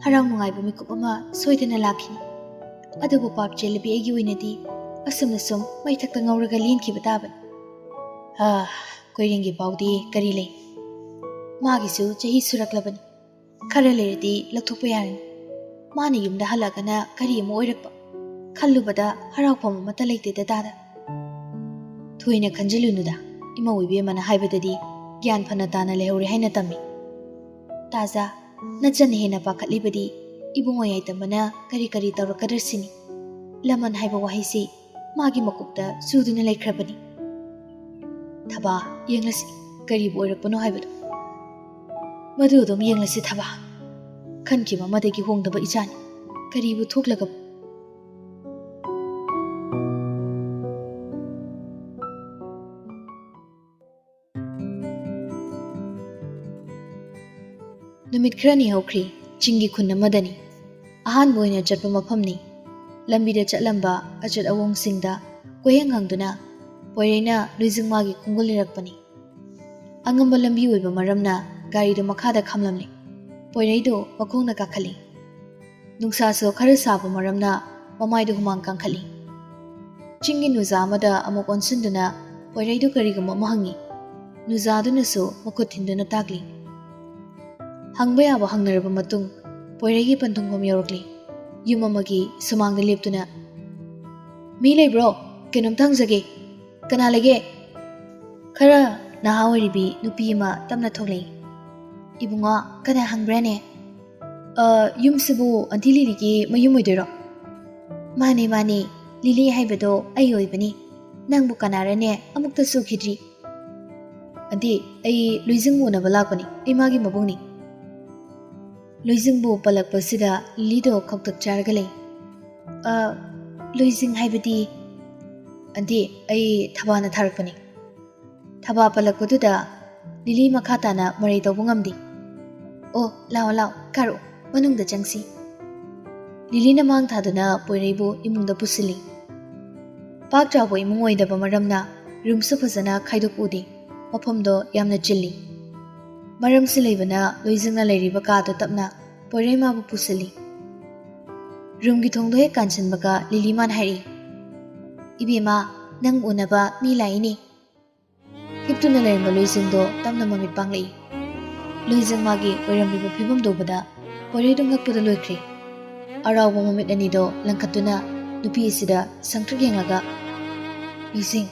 ꯍꯔꯥꯎ ꯅꯨꯡꯉꯥꯏꯕ ꯃꯤꯀꯨꯞ ꯑꯃ ꯁꯣꯏꯗꯅ ꯂꯥꯛꯈꯤꯅꯤ꯫ ꯑꯗꯨꯕꯨ ꯄꯥꯞ ꯆꯦꯜꯂꯕꯤ ꯑꯩꯒꯤ ꯑꯣꯏꯅꯗꯤ ꯑꯁꯨꯝꯅ ꯁꯨꯝ ꯃꯩꯊꯛꯇ ꯉꯧꯔꯒ ꯂꯦꯟꯈꯤꯕ ꯇꯥꯕꯅꯤ꯫ ꯑꯥ, ꯀꯣꯏꯔꯦꯡꯒꯤ ꯄꯥꯎꯗꯤ ꯀꯔꯤ ꯂꯩ? ꯃꯥꯒꯤꯁꯨ ꯆꯍꯤ ꯁꯨꯔꯛꯂꯕꯅꯤ꯫ ꯈꯔ ꯂꯩꯔꯗꯤ ꯂꯧꯊꯣꯛꯄ ꯌꯥꯔꯅꯤ꯫ ꯃꯥꯅ ꯌꯨꯝꯗ ꯍꯜꯂꯛꯑꯒꯅ ꯀꯔꯤ ꯑꯃ ꯑꯣꯏꯔꯛꯄ? ꯈꯜꯂꯨꯕꯗ ꯍꯔꯥꯎꯐꯝ ꯑꯃꯠꯇ ꯂꯩꯇꯦꯗ ꯇꯥꯗ꯫ ꯊꯣꯏꯅ ꯈꯟꯖꯤꯜꯂꯨꯅꯨꯗ, ꯏꯃꯧ ꯏꯕꯦꯝꯃꯅ ꯍꯥꯏꯕꯗꯗꯤ ꯒ꯭ꯌꯥꯟ ꯐꯅ ꯇꯥꯅ ꯂꯩꯍꯧꯔꯦ ꯍꯥꯏꯅ ꯇꯝꯃꯤ꯫ ꯇꯥꯖꯥ, ꯅꯆꯟꯅ ꯍꯦꯟꯅ ꯄꯥꯈꯠꯂꯤꯕꯗꯤ ꯏꯕꯨꯡꯉꯣ ꯌꯥꯏꯇꯝꯕꯅ ꯀꯔꯤ ꯀꯔꯤ ꯇꯧꯔꯛꯀꯗ꯭ꯔ ꯁꯤꯅꯤ꯫ ꯂꯃꯟ ꯍꯥꯏꯕ ꯋꯥꯍꯩꯁꯤ ꯃꯥꯒꯤ ꯃꯀꯣꯛꯇ ꯆꯨꯗꯨꯅ ꯂꯩꯈ꯭ꯔꯕꯅꯤ꯫ ꯊꯕꯥ, ꯌꯦꯡꯂꯁꯤ ꯀꯔꯤꯕꯨ ꯑꯣꯏꯔꯛꯄꯅꯣ ꯍꯥꯏꯕꯗꯨ꯫ ꯃꯗꯨ ꯑꯗꯨꯝ ꯌꯦꯡꯂꯁꯤ ꯊꯕꯥ꯫ ꯈꯟꯈꯤꯕ ꯑꯃꯗꯒꯤ ꯍꯣꯡꯗꯕ ꯏꯆꯥꯅꯤ꯫ ꯀꯔꯤꯕꯨ ꯊꯣꯛꯂꯒ? ꯅꯨꯃꯤꯠ ꯈꯔꯅꯤ ꯍꯧꯈ꯭ꯔꯤ꯫ ꯆꯤꯡꯒꯤ ꯈꯨꯟ ꯑꯃꯗꯅꯤ꯫ ꯑꯍꯥꯟꯕ ꯑꯣꯏꯅ ꯆꯠꯄ ꯃꯐꯝꯅꯤ꯫ ꯂꯝꯕꯤꯗ ꯆꯠꯂꯝꯕ ꯑꯆꯠ ꯑꯋꯣꯡꯁꯤꯡꯗ ꯀꯣꯏꯍꯪ ꯍꯪꯗꯨꯅ ꯄꯣꯏꯔꯩꯅ ꯂꯨꯏꯖꯤꯡꯃꯥꯒꯤ ꯈꯣꯡꯒꯨꯜ ꯏꯔꯛꯄꯅꯤ꯫ ꯑꯉꯝꯕ ꯂꯝꯕꯤ ꯑꯣꯏꯕ ꯃꯔꯝꯅ ꯒꯥꯔꯤꯗꯨ ꯃꯈꯥꯗ ꯈꯝꯂꯝꯂꯤ꯫ ꯄꯣꯏꯔꯩꯗꯨ ꯃꯈꯣꯡꯅ ꯀꯥꯈꯠꯂꯤ꯫ ꯅꯨꯡꯁꯥꯁꯨ ꯈꯔ ꯁꯥꯕ ꯃꯔꯝꯅ ꯃꯃꯥꯏꯗꯨ ꯍꯨꯃꯥꯡ ꯀꯥꯡꯈꯠꯂꯤ꯫ ꯆꯤꯡꯒꯤ ꯅꯨꯖꯥ ꯑꯃꯗ ꯑꯃꯨꯛ ꯑꯣꯟꯁꯤꯟꯗꯨꯅ ꯄꯣꯏꯔꯩꯗꯨ ꯀꯔꯤꯒꯨꯝꯕ ꯑꯃ ꯍꯪꯉꯤ꯫ ꯅꯨꯖꯥꯗꯨꯅꯁꯨ ꯃꯈꯨꯠ ꯊꯤꯟꯗꯨꯅ ꯇꯥꯛꯂꯤ꯫ ꯍꯪꯕ ꯌꯥꯕ ꯍꯪꯅꯔꯕ ꯃꯇꯨꯡ ꯄꯣꯏꯔꯩꯒꯤ ꯄꯟꯊꯨꯡꯐꯝ ꯌꯧꯔꯛꯂꯤ꯫ ꯌꯨꯝ ꯑꯃꯒꯤ ꯁꯨꯃꯥꯡꯗ ꯂꯦꯞꯇꯨꯅ, "ꯃꯤ ꯂꯩꯕ꯭ꯔꯣ? ꯀꯩꯅꯣꯝꯇ ꯍꯪꯖꯒꯦ꯫ ꯀꯅꯥ ꯂꯩꯒꯦ?" ꯈꯔ ꯅꯍꯥ ꯑꯣꯏꯔꯤꯕꯤ ꯅꯨꯄꯤ ꯑꯃ ꯇꯞꯅ ꯊꯣꯛꯂꯛꯏ꯫ "ꯏꯕꯨꯡꯉꯣ, ꯀꯅꯥ ꯍꯪꯕ꯭ꯔꯥꯅꯦ?" "ꯑ, ꯌꯨꯝꯁꯤꯕꯨ ꯑꯟꯇꯤ ꯂꯤꯂꯤꯒꯤ ꯃꯌꯨꯝ ꯑꯣꯏꯗꯣꯏꯔꯣ?" "ꯃꯥꯅꯦ, ꯃꯥꯅꯦ, ꯂꯤꯂꯤ ꯍꯥꯏꯕꯗꯣ ꯑꯩ ꯑꯣꯏꯕꯅꯤ꯫ ꯅꯪꯕꯨ ꯀꯅꯥꯔꯅꯦ ꯑꯃꯨꯛꯇꯁꯨ ꯎꯈꯤꯗ꯭ꯔꯤ?" "ꯑꯟꯇꯤ, ꯑꯩ ꯂꯨꯏꯖꯤꯡ ꯎꯅꯕ ꯂꯥꯛꯄꯅꯤ, ꯑꯩ ꯃꯥꯒꯤ ꯃꯕꯨꯡꯅꯤ꯫" ꯂꯨꯏꯖꯤꯡꯕꯨ ꯄꯜꯂꯛꯄꯁꯤꯗ ꯂꯤꯂꯤꯗꯣ ꯈꯧꯇꯛ ꯆꯥꯔꯒ ꯂꯩ꯫ "ꯑ, ꯂꯨꯏꯖꯤꯡ ꯍꯥꯏꯕꯗꯤ?" "ꯑꯟꯇꯤ, ꯑꯩ ꯊꯕꯥꯅ ꯊꯥꯔꯛꯄꯅꯤ꯫" ꯊꯕꯥ ꯄꯜꯂꯛꯄꯗꯨꯗ ꯂꯤꯂꯤ ꯃꯈꯥ ꯇꯥꯅ ꯃꯔꯩ ꯇꯧꯕ ꯉꯝꯗꯦ꯫ "ꯑꯣ, ꯂꯥꯛꯑꯣ, ꯂꯥꯛꯑꯣ, ꯀꯥꯔꯛꯑꯣ, ꯃꯅꯨꯡꯗ ꯆꯪꯁꯤ꯫" ꯂꯤꯂꯤꯅ ꯃꯥꯡ ꯊꯥꯗꯨꯅ ꯄꯣꯏꯔꯩꯕꯨ ꯏꯃꯨꯡꯗ ꯄꯨꯁꯤꯜꯂꯤ꯫ ꯄꯥꯛ ꯆꯥꯎꯕ ꯏꯃꯨꯡ ꯑꯣꯏꯗꯕ ꯃꯔꯝꯅ ꯔꯨꯝꯁꯨ ꯐꯖꯅ ꯈꯥꯏꯗꯣꯛꯄ ꯎꯗꯦ꯫ ꯃꯐꯝꯗꯣ ꯌꯥꯝꯅ ꯆꯤꯜꯂꯤ꯫ ꯃꯔꯝꯁꯨ ꯂꯩꯕꯅ ꯂꯣꯏꯖꯤꯡꯅ ꯂꯩꯔꯤꯕ ꯀꯥꯗꯨ ꯇꯞꯅ ꯄꯣꯏꯔꯩ ꯃꯥꯕꯨ ꯄꯨꯁꯤꯜꯂꯤ꯫ ꯔꯨꯝꯒꯤ ꯊꯣꯡꯗꯣ ꯍꯦꯛ ꯀꯥꯟꯁꯤꯟꯕꯒ ꯂꯤꯂꯤꯃꯥꯅ ꯍꯥꯏꯔꯛꯏ, "ꯏꯕꯦꯝꯃ, ꯅꯪ ꯎꯅꯕ ꯃꯤ ꯂꯥꯛꯏꯅꯦ꯫" ꯍꯤꯞꯇꯨꯅ ꯂꯩꯔꯝꯕ ꯂꯣꯏꯖꯤꯡꯗꯣ ꯇꯞꯅ ꯃꯃꯤꯠ ꯄꯥꯡꯂꯛꯏ꯫ ꯂꯣꯏꯖꯤꯡ ꯃꯥꯒꯤ ꯑꯣꯏꯔꯝꯂꯤꯕ ꯐꯤꯕꯝꯗꯣ ꯎꯕꯗ ꯄꯣꯏꯔꯩꯗꯣ ꯉꯛꯄꯗ ꯂꯣꯏꯈ꯭ꯔꯦ꯫ ꯑꯔꯥꯎꯕ ꯃꯃꯤꯠ ꯑꯅꯤꯗꯣ ꯂꯪꯈꯠꯇꯨꯅ ꯅꯨꯄꯤ ꯑꯁꯤꯗ ꯁꯪꯇ꯭ꯔꯤꯛ ꯌꯦꯡꯂꯒ, "ꯂꯣꯏꯖꯤꯡ,